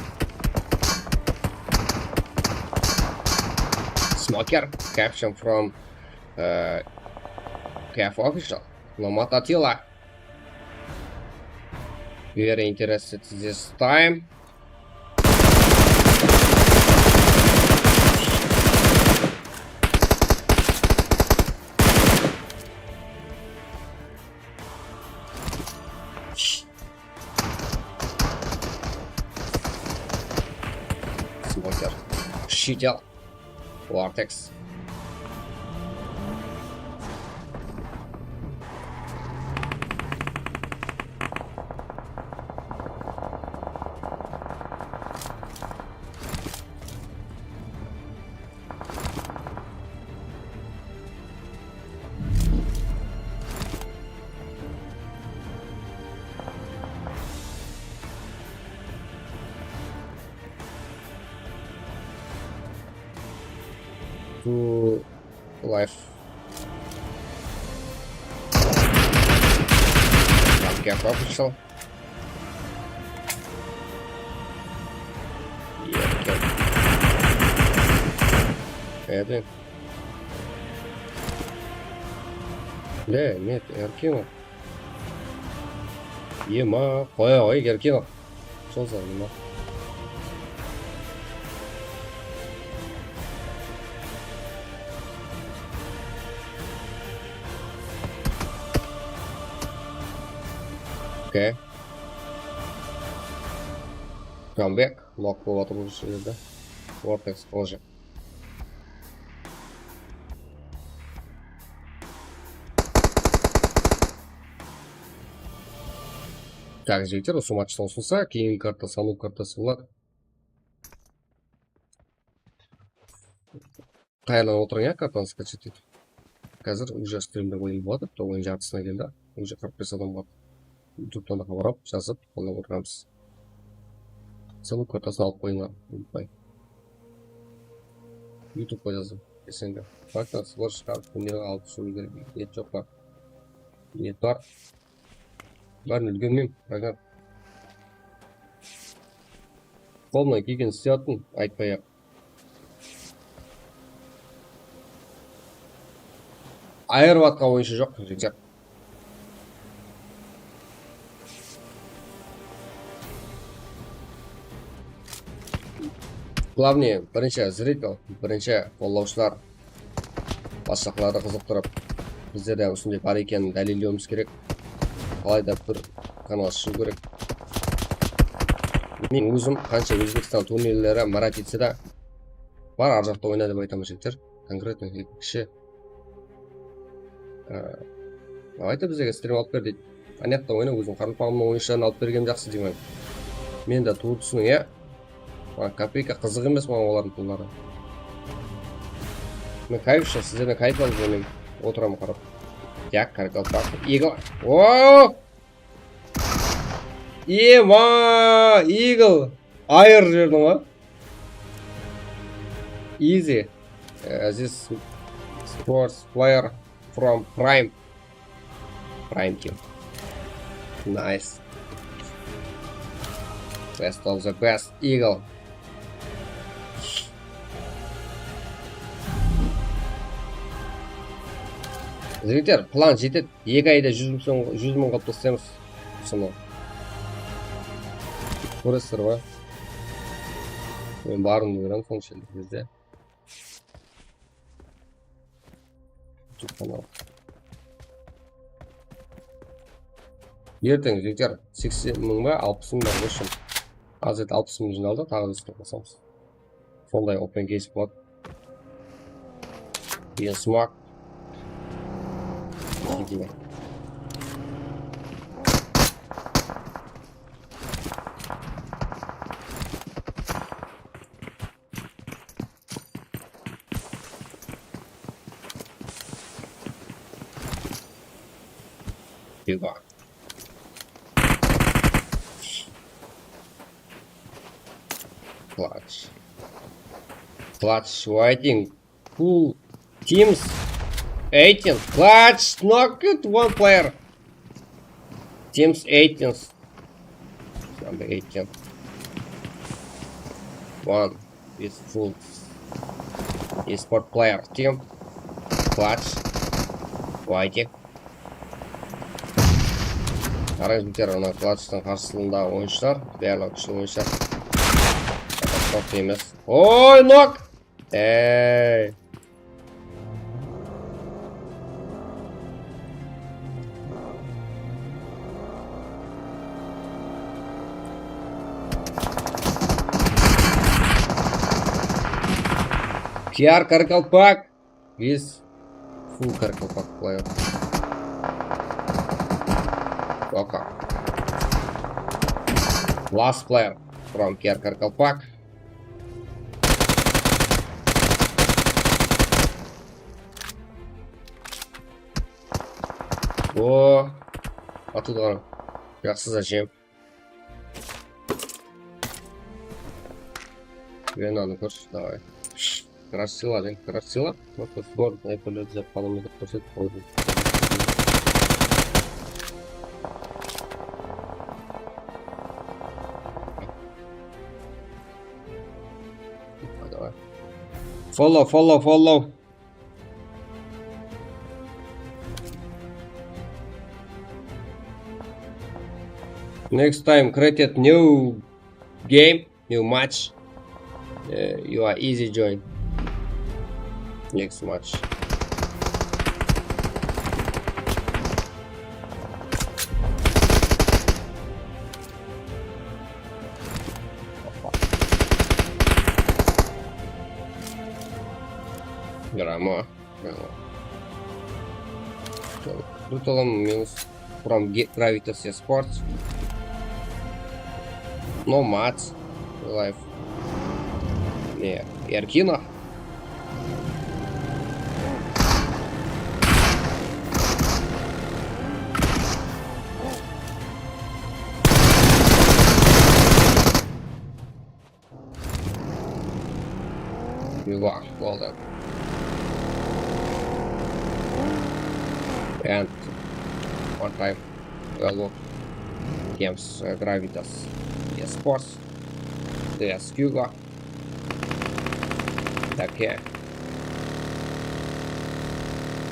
Smoker, caption from, uh, K F Official. Nomad Atilla. Very interested this time. Smoker. Щитял. Vortex. To life. Там кеп official. Erkin. Edi. De, net, erkin. Ema, qoya qoy, erkin. Sol zarına. Okey. Comeback. Nok bolıp atır usı jerde. Vortex qılıjı. Tak, jigitler, usı matchtan usınsa, keyingi karta, sanıw kartası boladı. Tayarlanıp otırıń, ya, kartanı skachat etip. Házir уже strimde oyın boladı, oyın jartısına keldi. Уже qırq bes adam bar. Youtube'tan da xabar alıp, jazıp, qollap otırmız. Sanıw kartasın alıp qoyıńlar, umıtpay. Youtube'qa jazıń, deseń de. Karta sıbır shıǵarıp, kúnleri alıp shıǵıw kerek. Net joq pa? Net bar. Bárin úlgermeyim, Ragnar. Qolımnan kelgenin islep atırmın, aytpay-aq. Ayırıp atqan oyınshı joq, jigitler. Главное, birinshi zritel, birinshi qollawshılar, basshılardı qızıqtırıp, bizlerde usınday bar ekenin dálillewimiz kerek. Alayda bir kanal ashıw kerek. Men ózim qansha Ózbekstan turnirleri, marat etse de, bar, ar jaqta oyna dep aytaman, jigitler. Konkretno kishi, e, alayda bizlerge strim alıp ber deydi. Anaqta oyna, óziń qaraqalpaqımnıń oyınshıların alıp bergenim jaqsı deymen. Men de tuwrı túsiniń, ya. Maǵan kopeyka qızıq emes, maǵan olardıń pulları. Men kayf ushın, sizlerden kayf alıp, men otıraman qarap. Tak, qaraqalpaq. Ego. Oo! Ema, Eagle. Ayır jiberdiń ǵoy. Easy. Uh, this sports player from Prime. Prime Team. Nice. Best of the best, Eagle. Jigitler, plan jetedi. Eki ayda júz mıń soń, júz mıń qılıp taslaymız usını. Kóresizler ba? Men barımdı berem sonshelli bizde. YouTube kanal. Erteń, jigitler, seksen mıń ba, alpıs mıń ba, в общем. Házir alpıs mıń jıynaldı, taǵı da ústine qosamız. Sonday open case boladı. Bensmak. Big one. Clutch. Clutch waiting. Full teams eighteen. Clutch knocked one player. Teams eighteen. Number eighteen. One is full. Esport player team. Clutch. Waiting. Qarań, jigitler, ana Clutchtıń qarsılığındaǵı oyınshılar, bárli kúshli oyınshılar. Katastrofa emes. Oy, nok! Ey! K R Karkalpak. Is full Karkalpak player. Oka. Last player from K R Karkalpak. O, atılǵan. Jaqsı zachем. Venanı kór, davay. Krasila deń, Krasila. Просто сборный sniperlerdi jap qalamız dep kórsetip qoydı. Давай. Follow, follow, follow. Next time created new game, new match. Uh, you are easy join. Next match. Gramo. Brutal minus from Ge- Gravitas Esports. Nomads. Life. Не, Эркина. Yuva, boldı. And one time, Galop, Games, uh, Gravitas, Esports, D S Hugo, Take,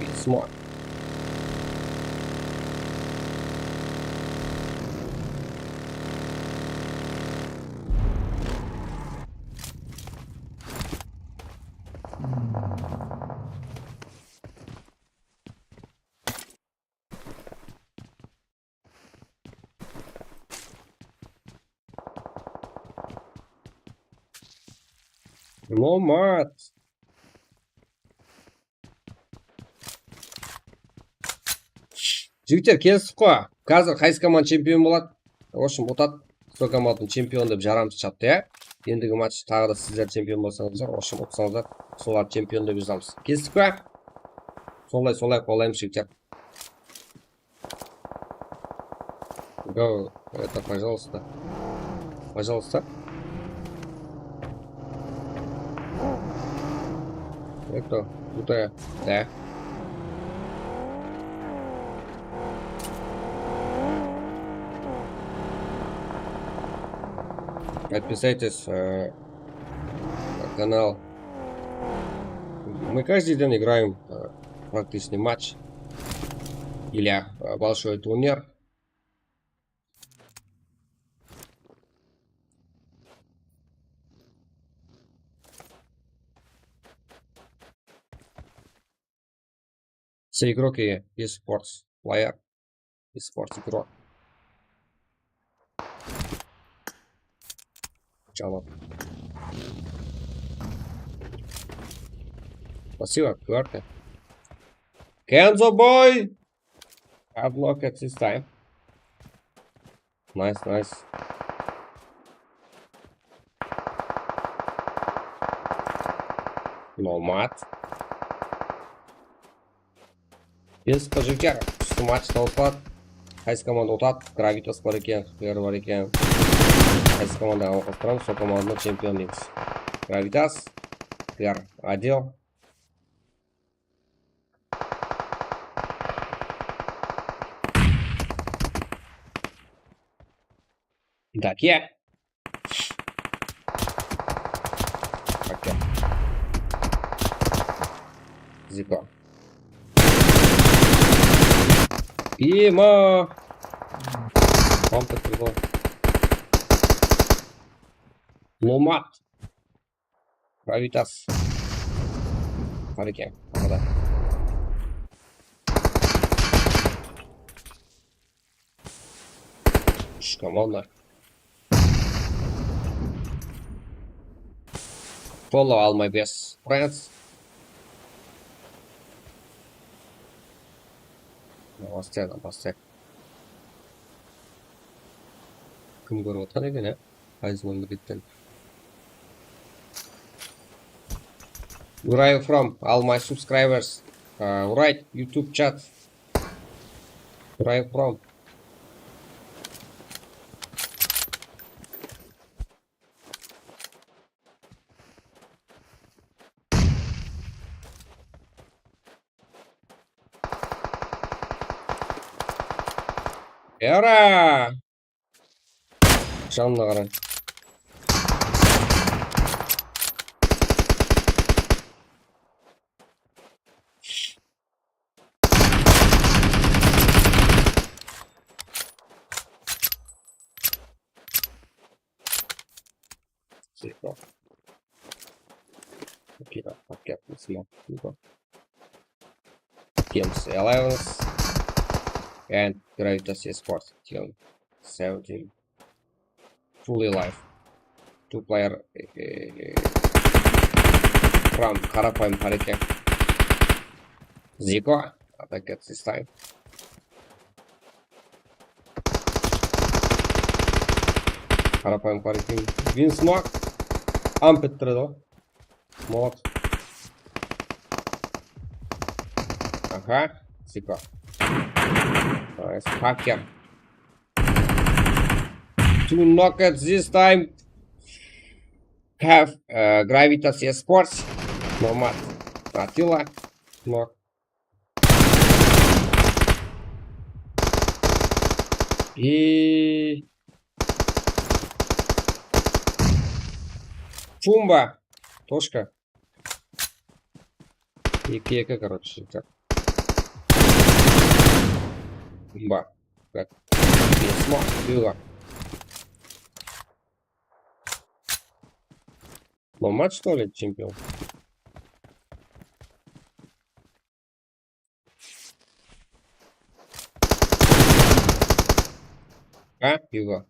Bismor. Nomad. Jigitler, kelistik qo. Házir qaysı komanda chempion boladı? В общем, utadı. Sol komandanıń chempion dep jaramız chattı, ya. Endigi match taǵı da sizler chempion bolsańızlar, в общем, utsańızlar, solar chempion dep jazamız. Kelistik pa? Solay, solay qolaymız, jigitler. Go, это, пожалуйста. Пожалуйста. Это, крутая. Да. Подписайтесь, э, на канал. Мы каждый день играем, э, практичный матч. Для, э, большой турнир. Все игроки esports player. Esports игрок. Чалап. Спасибо, кварты. Kenzo boy! Have luck at this time. Nice, nice. Nomad. Biz qızıqlar, usı match tawısladı. Qaysı komanda utadı? Gravitas bar eken, Xver bar eken. Qaysı komandaǵa alqıs turamız, sol komandanı chempion deymiz. Gravitas, Xver, Adil. Dake. Okey. Ziko. Ima. Tam turdı. Nomad. Gravitas. Bar eken, arada. Úsh komanda. Follow almay bes. Friends. Bastıya, bastıya. Kim kórip atqan eken, ya? Qaysı mámleketten? Where are you from? All my subscribers. Uh, write YouTube chat. Where are you from? Yara! Janına qarań. Ziko. Okey, okey, smoke. Ziko. Games Alliance and Gravitas Esports Team seventeen. Fully live. Two player, eh, from Qarapayım Hareke. Ziko, attack at this time. Qarapayım Hareke. Win smoke. Amp ettiredi ǵoy. Molot. Aha, Ziko. Nice, hacker. Two knock at this time. Have, uh, Gravitas Esports. Nomad. Attila. Knock. И Фумба. Точка. Eki eki, короче, так. Фумба. Так. Письмо. Фумба. Ломать, что ли, чемпион? А, пиво.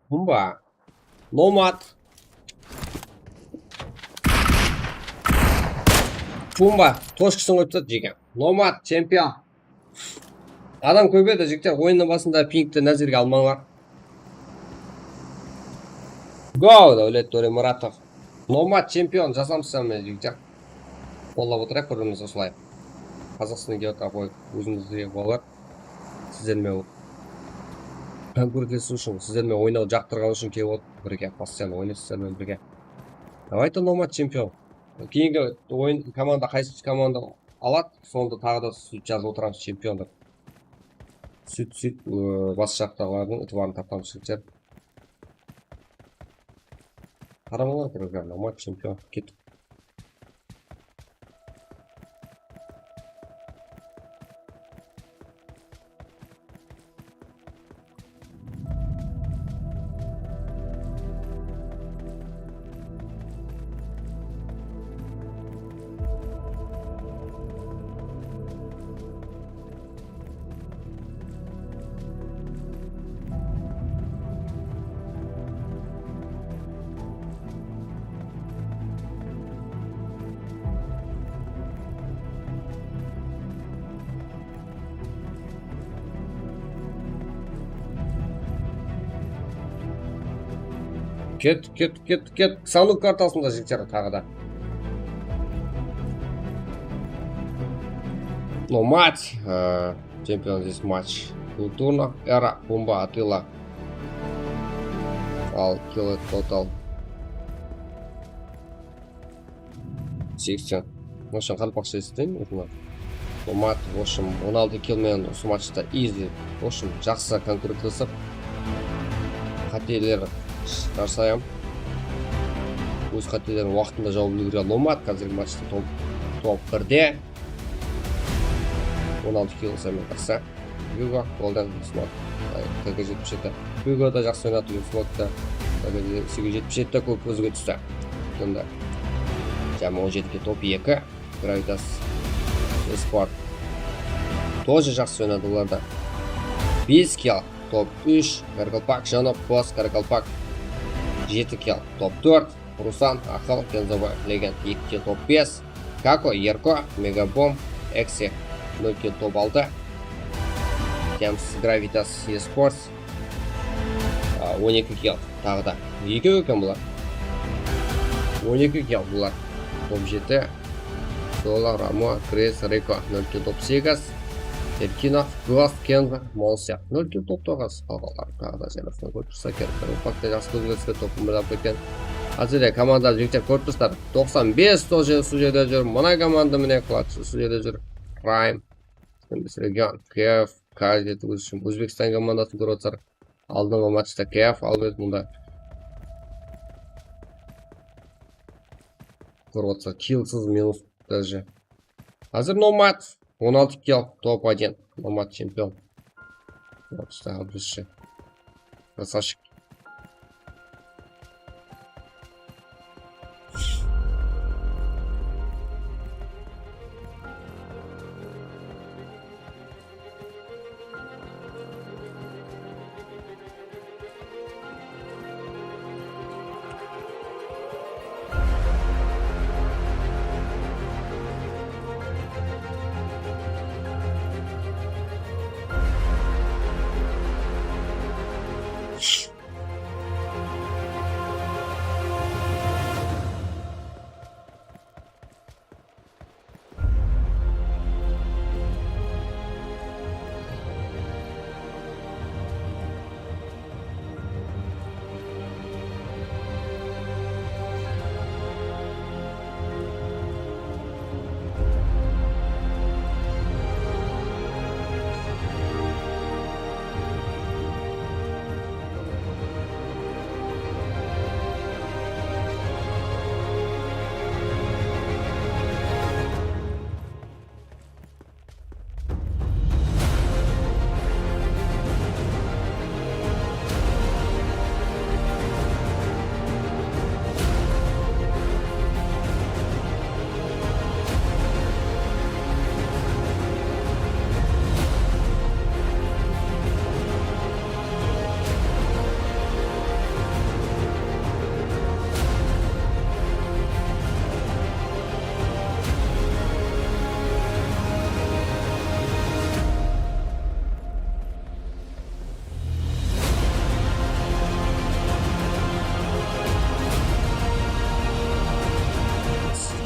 Pumba. Nomad. Pumba. Toshkasın qoyıp tadı jegen. Nomad, chempion. Adam kóbeydi, jigitler. Oyınnıń basında pingti názerge almańlar. Go, Dáwlet Tóremuratov. Nomad, chempion, jasamız sen menen, jigitler. Qollap otırayıq bir-birimizdi usılay. Qazaqstan idiot, aboy, ózimizde bolalar. Sizler menen. Konkurentleşiw ushın, sizler menen oynaw jaqtırǵanı ushın kelip otır birge, постоянно oynaysız sizler menen birge. Давайте, Nomad chempion. Keyingi oyın komanda, qaysı komanda aladı, sonda taǵı da sóytip jazıp otıramız chempion dep. Sóytip, sóytip, ıı, bas jaqtaǵılardıń itibarın tartamız, jigitler. Qaramalar, bir Nomad chempion. Kettik. Ket, ket, ket, ket. Sanıw kartasında, jigitler, taǵı da. Nomad, e, chempion this match. Kulturno, Era, Pumba, Atila. Al, kill total. Seksen. Вообщем, qaraqalpaqsha esiteyim, uzınıran. Nomad, вообщем, on altı kill menen usı matchta easy. Вообщем, jaqsı konkurentleşip, qáteler jasayam. Óz qátelerin waqtında jawıp úlgergen Nomad házirgi matchta top, top birde. On altı kill jasayam, jaqsı. Hugo, golden, Smok, K G jetpis jeti. Hugo da jaqsı oynadı, Smok ta, K G segiz júz jetpis jeti kóp kózge tústi. Endi jámi on jeti kill, top eki, Gravitas Esport. Тоже jaqsı oynadı olar da. Bes kill, top úsh, Qaraqalpaq, Janop, Bos, Qaraqalpaq. Jeti kill, top tórt. Rusan, Aqıl, Kenzoboy, Legend, eki kill, top bes. Kako, Erko, Megabom, Exe, nol kill, top altı. Tems, Gravitas Esports, a, on eki kill, taǵı da. Ekew eken bular. On eki kill bular. Top jeti. Sola, Ramo, Kris, Riko, nol kill, top segiz. Erkinov, Glas, Kenzo, Molsya, nol kill, top toǵız. Qalǵanları taǵı da jaqsı kórip tursa kerek. Ufakta jaqsı ózgeriske topın bir alıp ketken. Házirde komanda jigitler kórip tursızlar. Toqsan bes sol jerde, sol jerde júr. Mına komanda mine klatsh sol jerde júr. Prime. Biz region, K F, K Z óz ishim Ózbekstan komandasın kórip atırsalar. Aldınǵı matchta K F alıp edi mında. Kórip atırsalar, killsız minus. Даже. Házir Nomad, on altı kill, top один. Nomad chempion. Просто обращи. Красавчик.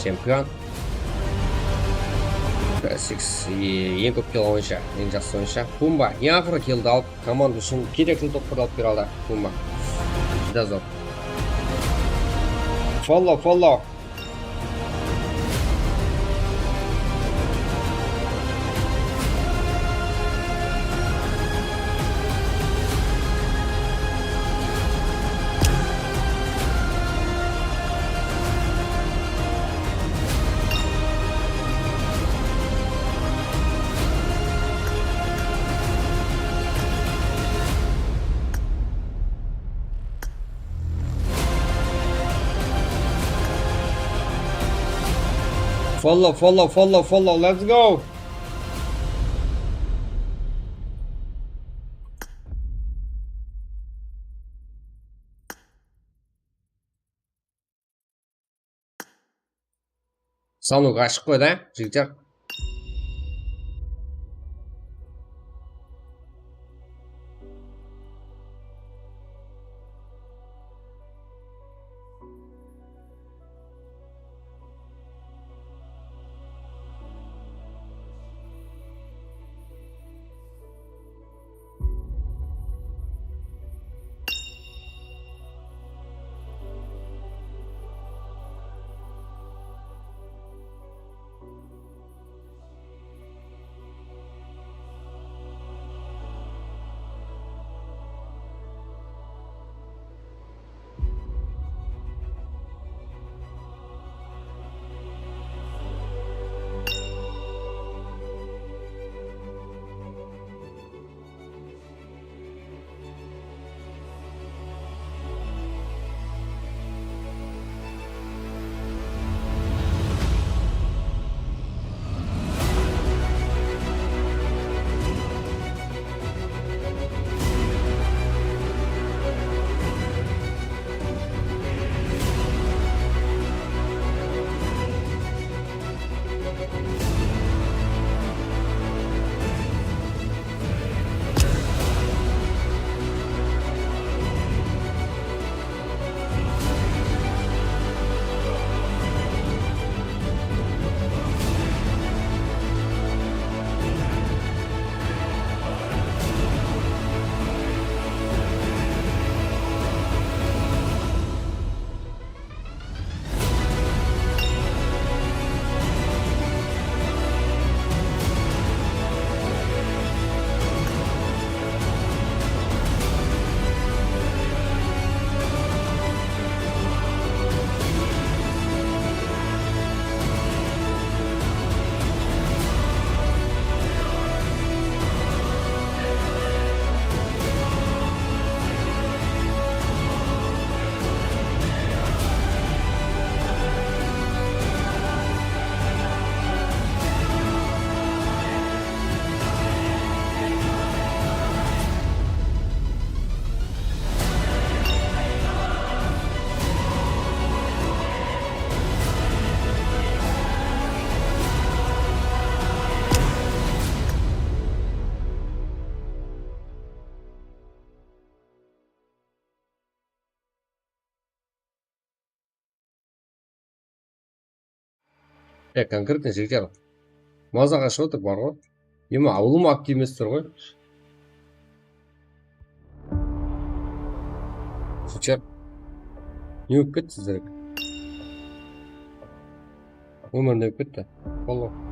Чемпион. Six, e, eń kóp kill boyınsha, eń jaqsı oyınshı. Pumba, eń aqırǵı killdi alıp, komanda ushın kerekli topqırdı alıp bere aldı. Pumba. Júdá zor. Follow, follow. Follow, follow, follow, follow, let's go! Sanuk ashıq qoy da, jigitler. Ya, konkretno jigitler mazaǵa shıǵıp atır bar ǵoy. Ema, awılım aktiv emes tur ǵoy. Jigitler, ne bolıp ketti sizlerge? Ómir ne bolıp ketti? Follow.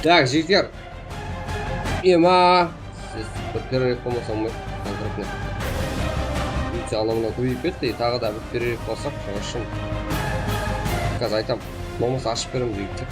Tak, jigitler. Ema, siz bir pererek bolmasam, konkretno. Vídeo alamına kóbeyip ketti, taǵı da bir pererek bolsaq, jaqsı. Házir aytam. Bolmasa ashıp berem, jigitler.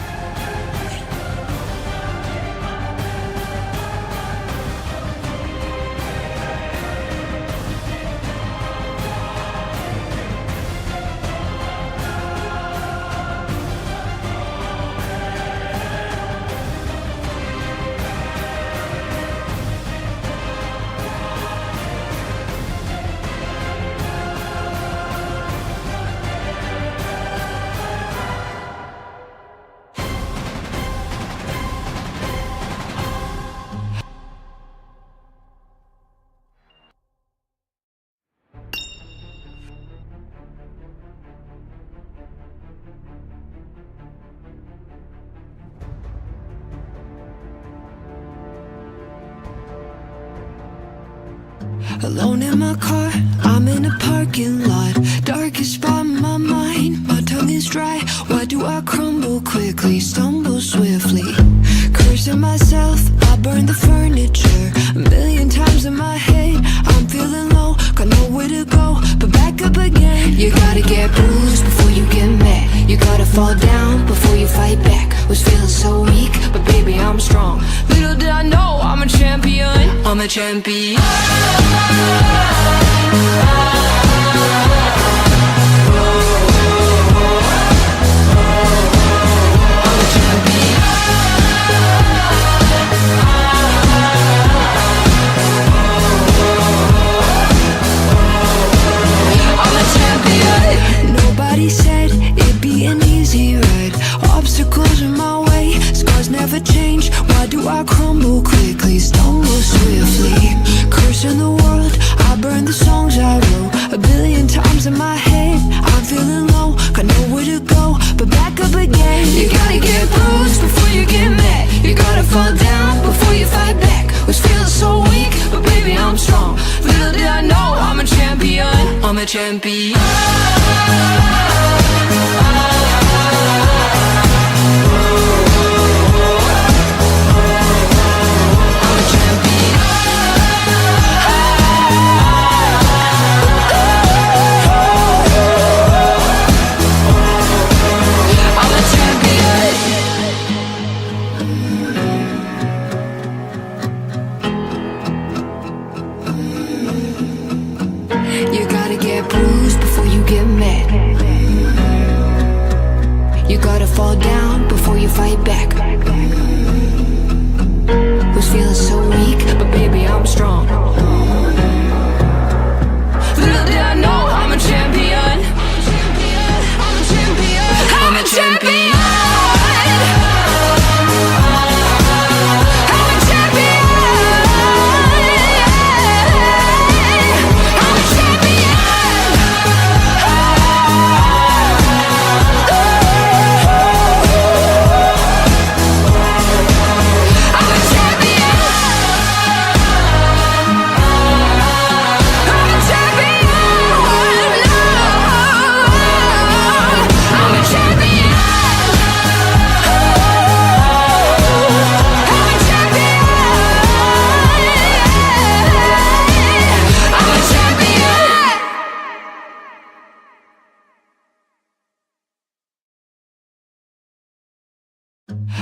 Alone in my car, I'm in a parking lot. Darkest spot in my mind, my tongue is dry. Why do I crumble quickly, stumble swiftly? Cursing myself, I burn the furniture. A million times in my head, I'm feeling low, got nowhere to go but back up again. You gotta get bruised before you get mad. You gotta fall down before you fight back. Was feeling so weak, but baby, I'm strong. Little did I know, I'm a champion. I'm a champion. Nobody said it'd be an easy ride. Obstacles in my way, scars never change. Why do I crumble quickly, stumble swiftly? Cursing the world, I burn the songs I wrote. A billion times in my head, I'm feeling low, got nowhere to go but back up again. You gotta get bruised before you get mad. You gotta fall down before you fight back. Was feeling so weak, but baby, I'm strong. Little did I know, I'm a champion. I'm a champion. You gotta get bruised before you get mad. You gotta fall down before you fight back. Was feeling so weak, but baby, I'm strong. Little did I know, I'm a champion. I'm a champion. I'm a champion.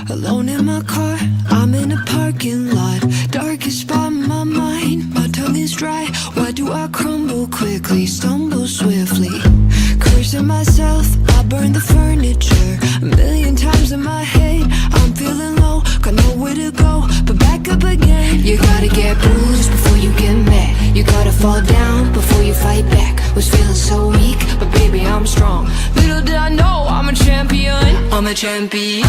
Alone in my car, I'm in a parking lot. Darkest spot in my mind, my tongue is dry. Why do I crumble quickly, stumble swiftly? Cursing myself, I burn the furniture. A million times in my head, I'm feeling low, got nowhere to go but back up again. You gotta get bruised before you get mad. You gotta fall down before you fight back. Was feeling so weak, but baby, I'm strong. Little did I know, I'm a champion. I'm a champion.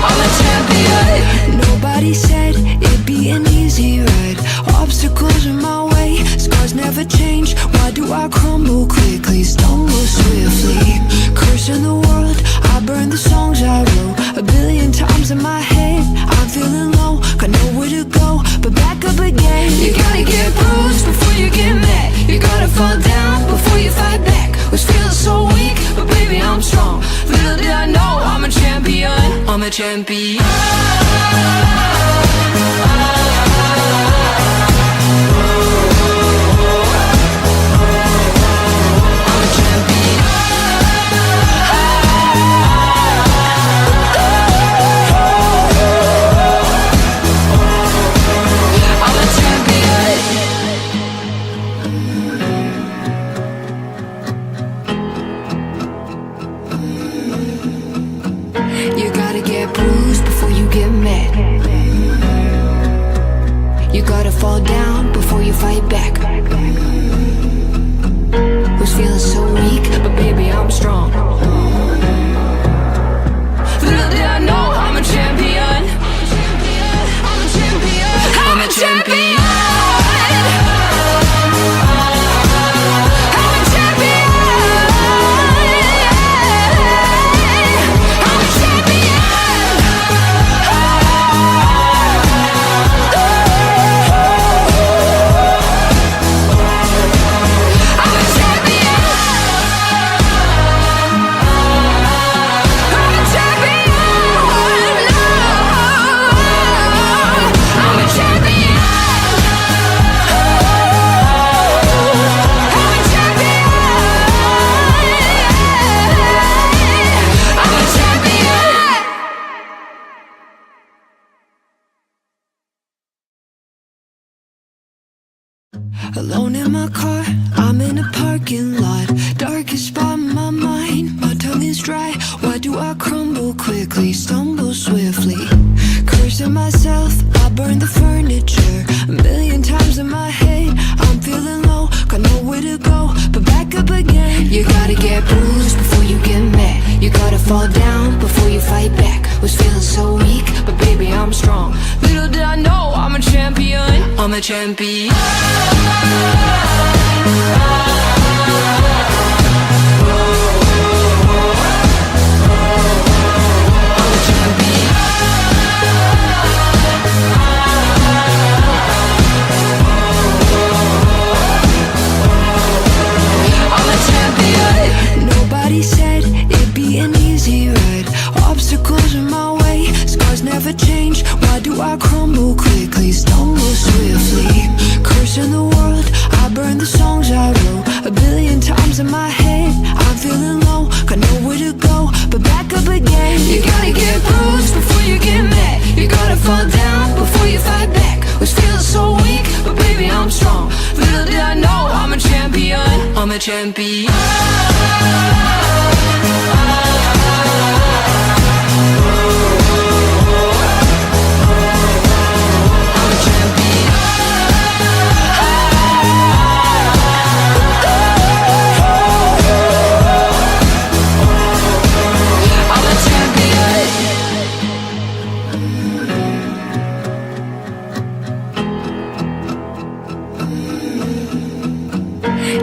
I'm a champion. Nobody said it'd be an easy ride. Obstacles in my way, scars never change. Why do I crumble quickly, stumble swiftly? Cursing the world, I burn the songs You gotta get bruised before you get mad. You gotta fall down before you fight back. Was feeling so weak, but baby, I'm strong. Little did I know, I'm a champion. I'm a champion. You gotta get bruised before you get mad. You gotta fall down before you fight back. Was feeling so weak, but baby, I'm strong. Little did I know, I'm a champion. I'm a champion. I'm a champion. Alone in my car, I'm in a parking lot. Darkest spot in my mind, my tongue is dry. Why do I crumble quickly, stumble swiftly? Cursing myself, I burn the furniture. A million times in my head, I'm feeling low, got nowhere to go, but back up again. You gotta get bruised before you get mad. You gotta fall down before you fight back. Was feeling so weak, but baby, I'm strong. Little did I know, I'm a champion. I'm a champion. Nobody said it'd be an easy ride. Obstacles in my way, scars never change. Why do I crumble quickly, stumble swiftly? Cursing the world, I burn the songs I wrote. A billion times in my head, I'm feeling low, got nowhere to go, but back up again. You gotta get bruised before you get mad. You gotta fall down before you fight back. Was feeling so weak, but baby, I'm strong. Little did I know, I'm a champion. I'm a champion.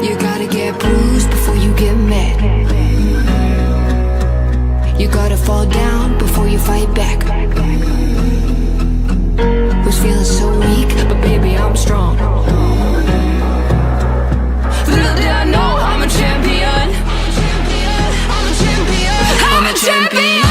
You gotta get bruised before you get mad. You gotta fall down before you fight back. Was feeling so weak, but baby, I'm strong. Little did I know, I'm a champion. I'm a champion. I'm a champion.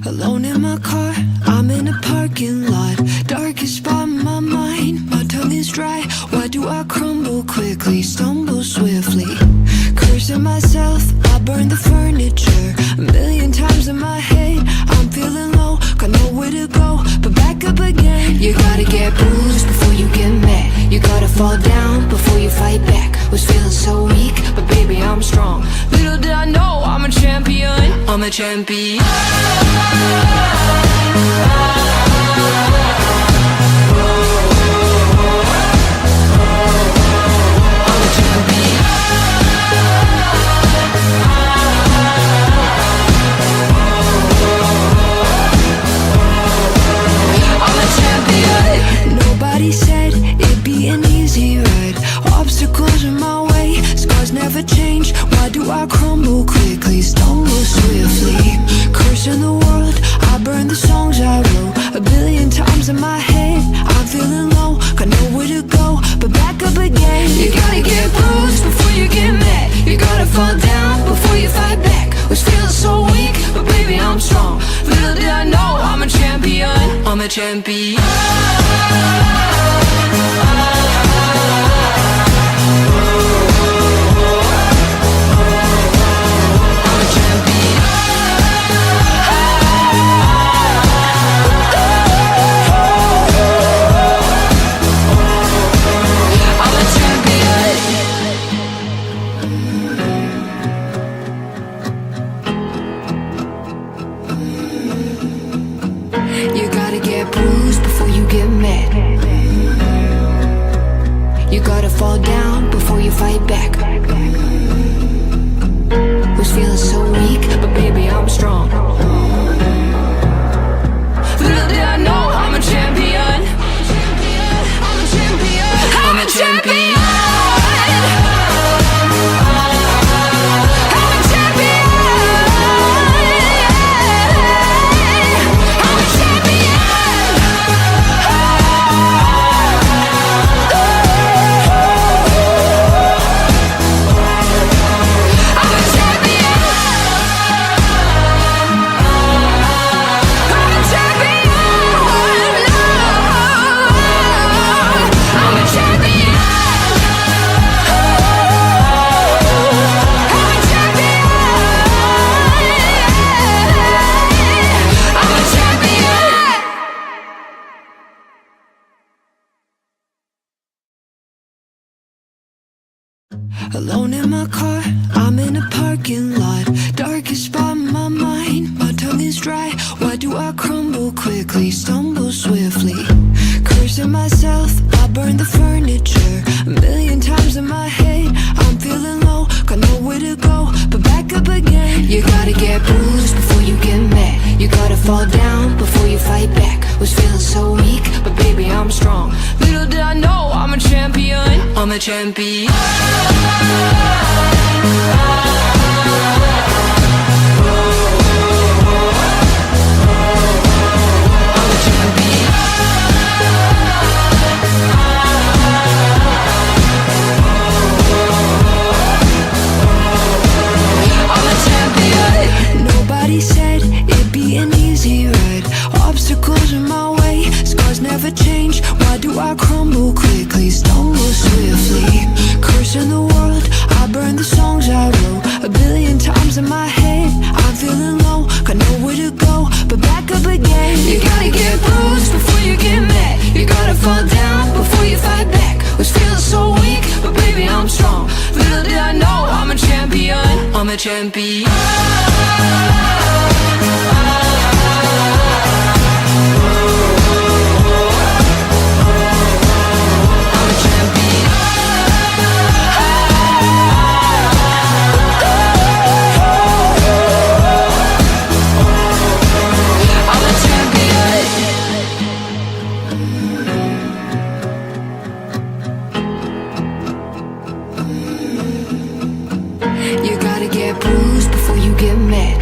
Alone in my car, I'm in a parking lot. Darkest spot in my mind, my tongue is dry. Why do I crumble quickly, stumble swiftly? Cursing myself, I burn the furniture. A million times in my head, I'm feeling low, got nowhere to go, but back up again. You gotta get bruised before Fall down before you fight back. Was feeling so weak, but baby, I'm strong. Little did I know, I'm a champion. I'm a champion. I'm a champion. I'm a champion. Nobody said it'd be an easy ride. Obstacles in my way, scars never change. Why do I crumble quickly, stumble swiftly? Cursing the world, I burn the songs I wrote. A billion times in my head, I'm feeling low, got nowhere to go but back up again. You gotta get bruised before you get mad. You gotta fall down before you fight back. Was feeling so weak, but baby, I'm strong. Little did I know, I'm a champion. I'm a champion. You gotta get bruised before you get mad. You gotta fall down before you fight back. Was feeling so weak, but baby, I'm strong. Little did I know, I'm a champion. I'm a champion. I'm a champion. Alone in my car, I'm in a parking lot. Darkest spot in my mind, my tongue is dry. Why do I crumble quickly, stumble swiftly? Cursing myself, I burn the furniture. A million times in my head, I'm feeling low, got nowhere to go but back up again. You gotta get bruised before you get mad. You gotta fall down before you fight back. Was feeling so weak, but baby, I'm strong. Little did I know, I'm a champion. I'm a champion. Nobody said it'd be an easy ride. Obstacles in my way, scars never change. Why do I crumble quickly, stumble swiftly? Cursing the world, I burn the songs I wrote. A billion times in my head, I'm feeling low, got nowhere to go but back up again. You gotta get bruised before you get mad. You gotta fall down before you fight back. Was feeling so weak, but baby, I'm strong. Little did I know, I'm a champion. I'm a champion. You gotta get bruised before you get mad.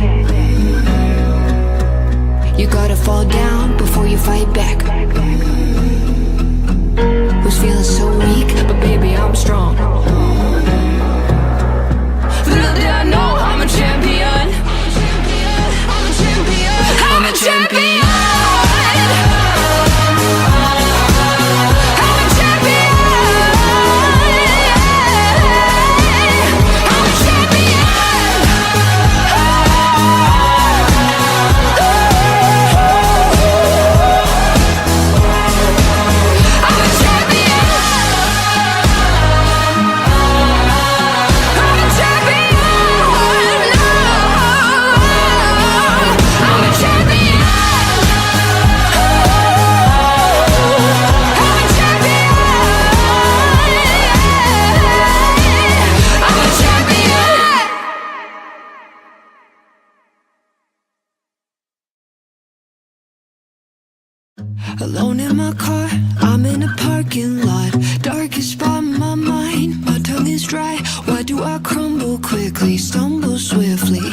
Alone in my car, I'm in a parking lot. Darkest spot in my mind, my tongue is dry. Why do I crumble quickly, stumble swiftly?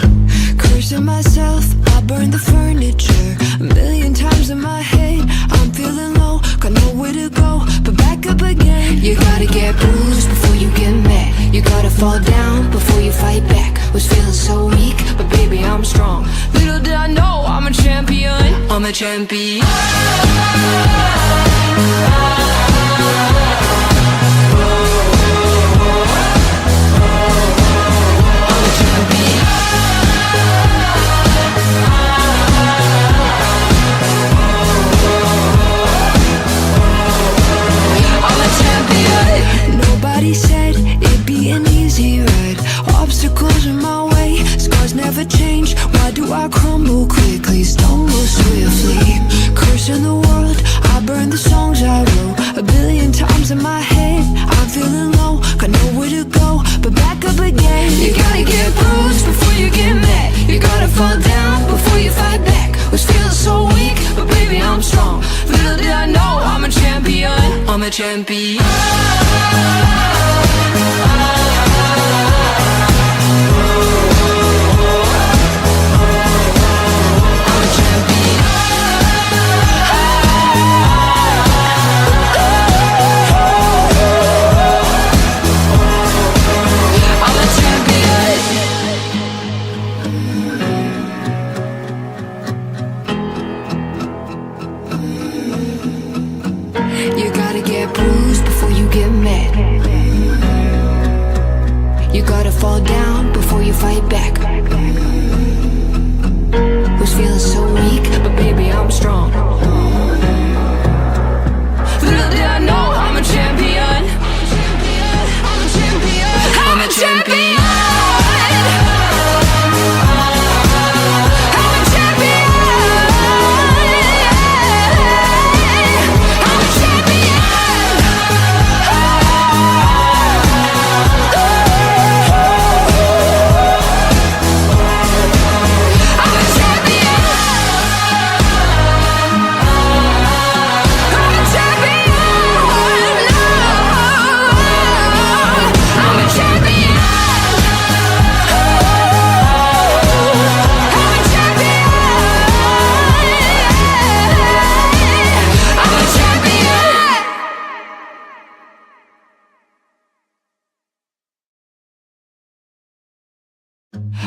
Cursing myself, I burn the furniture. A million times in my head, I'm feeling low, got nowhere to go but back up again. You gotta get bruised before you get mad. You gotta fall down before you fight back. Was feeling so weak, but baby, I'm strong. Little did I know, I'm a champion. I'm a champion. Nobody said it'd be an easy ride. Obstacles in my way, scars never change. Why do I crumble quickly, stumble swiftly? Cursing the world, I burn the songs I wrote. A billion times in my head, I'm feeling low, got nowhere to go but back up again. You gotta get bruised before you get mad. You gotta fall down before you fight back. Was feeling so weak, but baby, I'm strong. Little did I know, I'm a champion. I'm a champion. You gotta get bruised before you get mad. You gotta fall down before you fight back. Was feeling so weak, but baby, I'm strong. Little did I know, I'm a champion. I'm a champion. I'm a champion.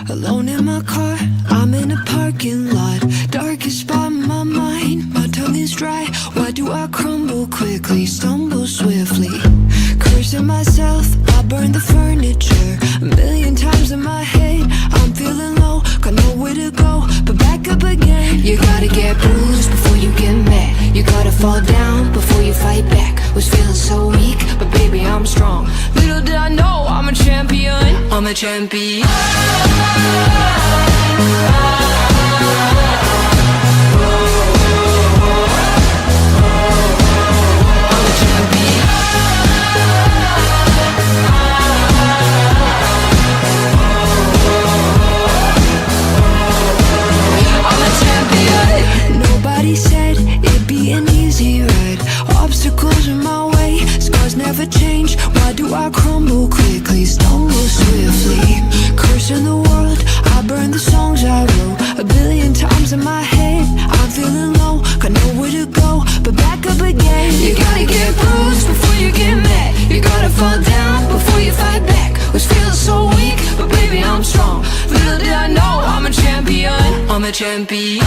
Alone in my car, I'm in a parking lot. Darkest spot in my mind, my tongue is dry. Why do I crumble quickly, stumble swiftly? Cursing myself, I burn the furniture. A million times in my head, I'm feeling low, got nowhere to go but back up again. You gotta get bruised before you get mad. You gotta fall down before you fight back. Was feeling so weak, but baby, I'm strong. Little did I know, I'm a champion. I'm a champion. Nobody said it'd be an easy ride. Obstacles in my way, scars never change. Why do I crumble quickly, stumble swiftly? Cursing the world, I burn the songs I wrote. A billion times in my head, I'm feeling low, got nowhere to go but back up again. You gotta get bruised before you get mad. You gotta fall down before you fight back. Was feeling so weak, but baby, I'm strong. Little did I know, I'm a champion. I'm a champion.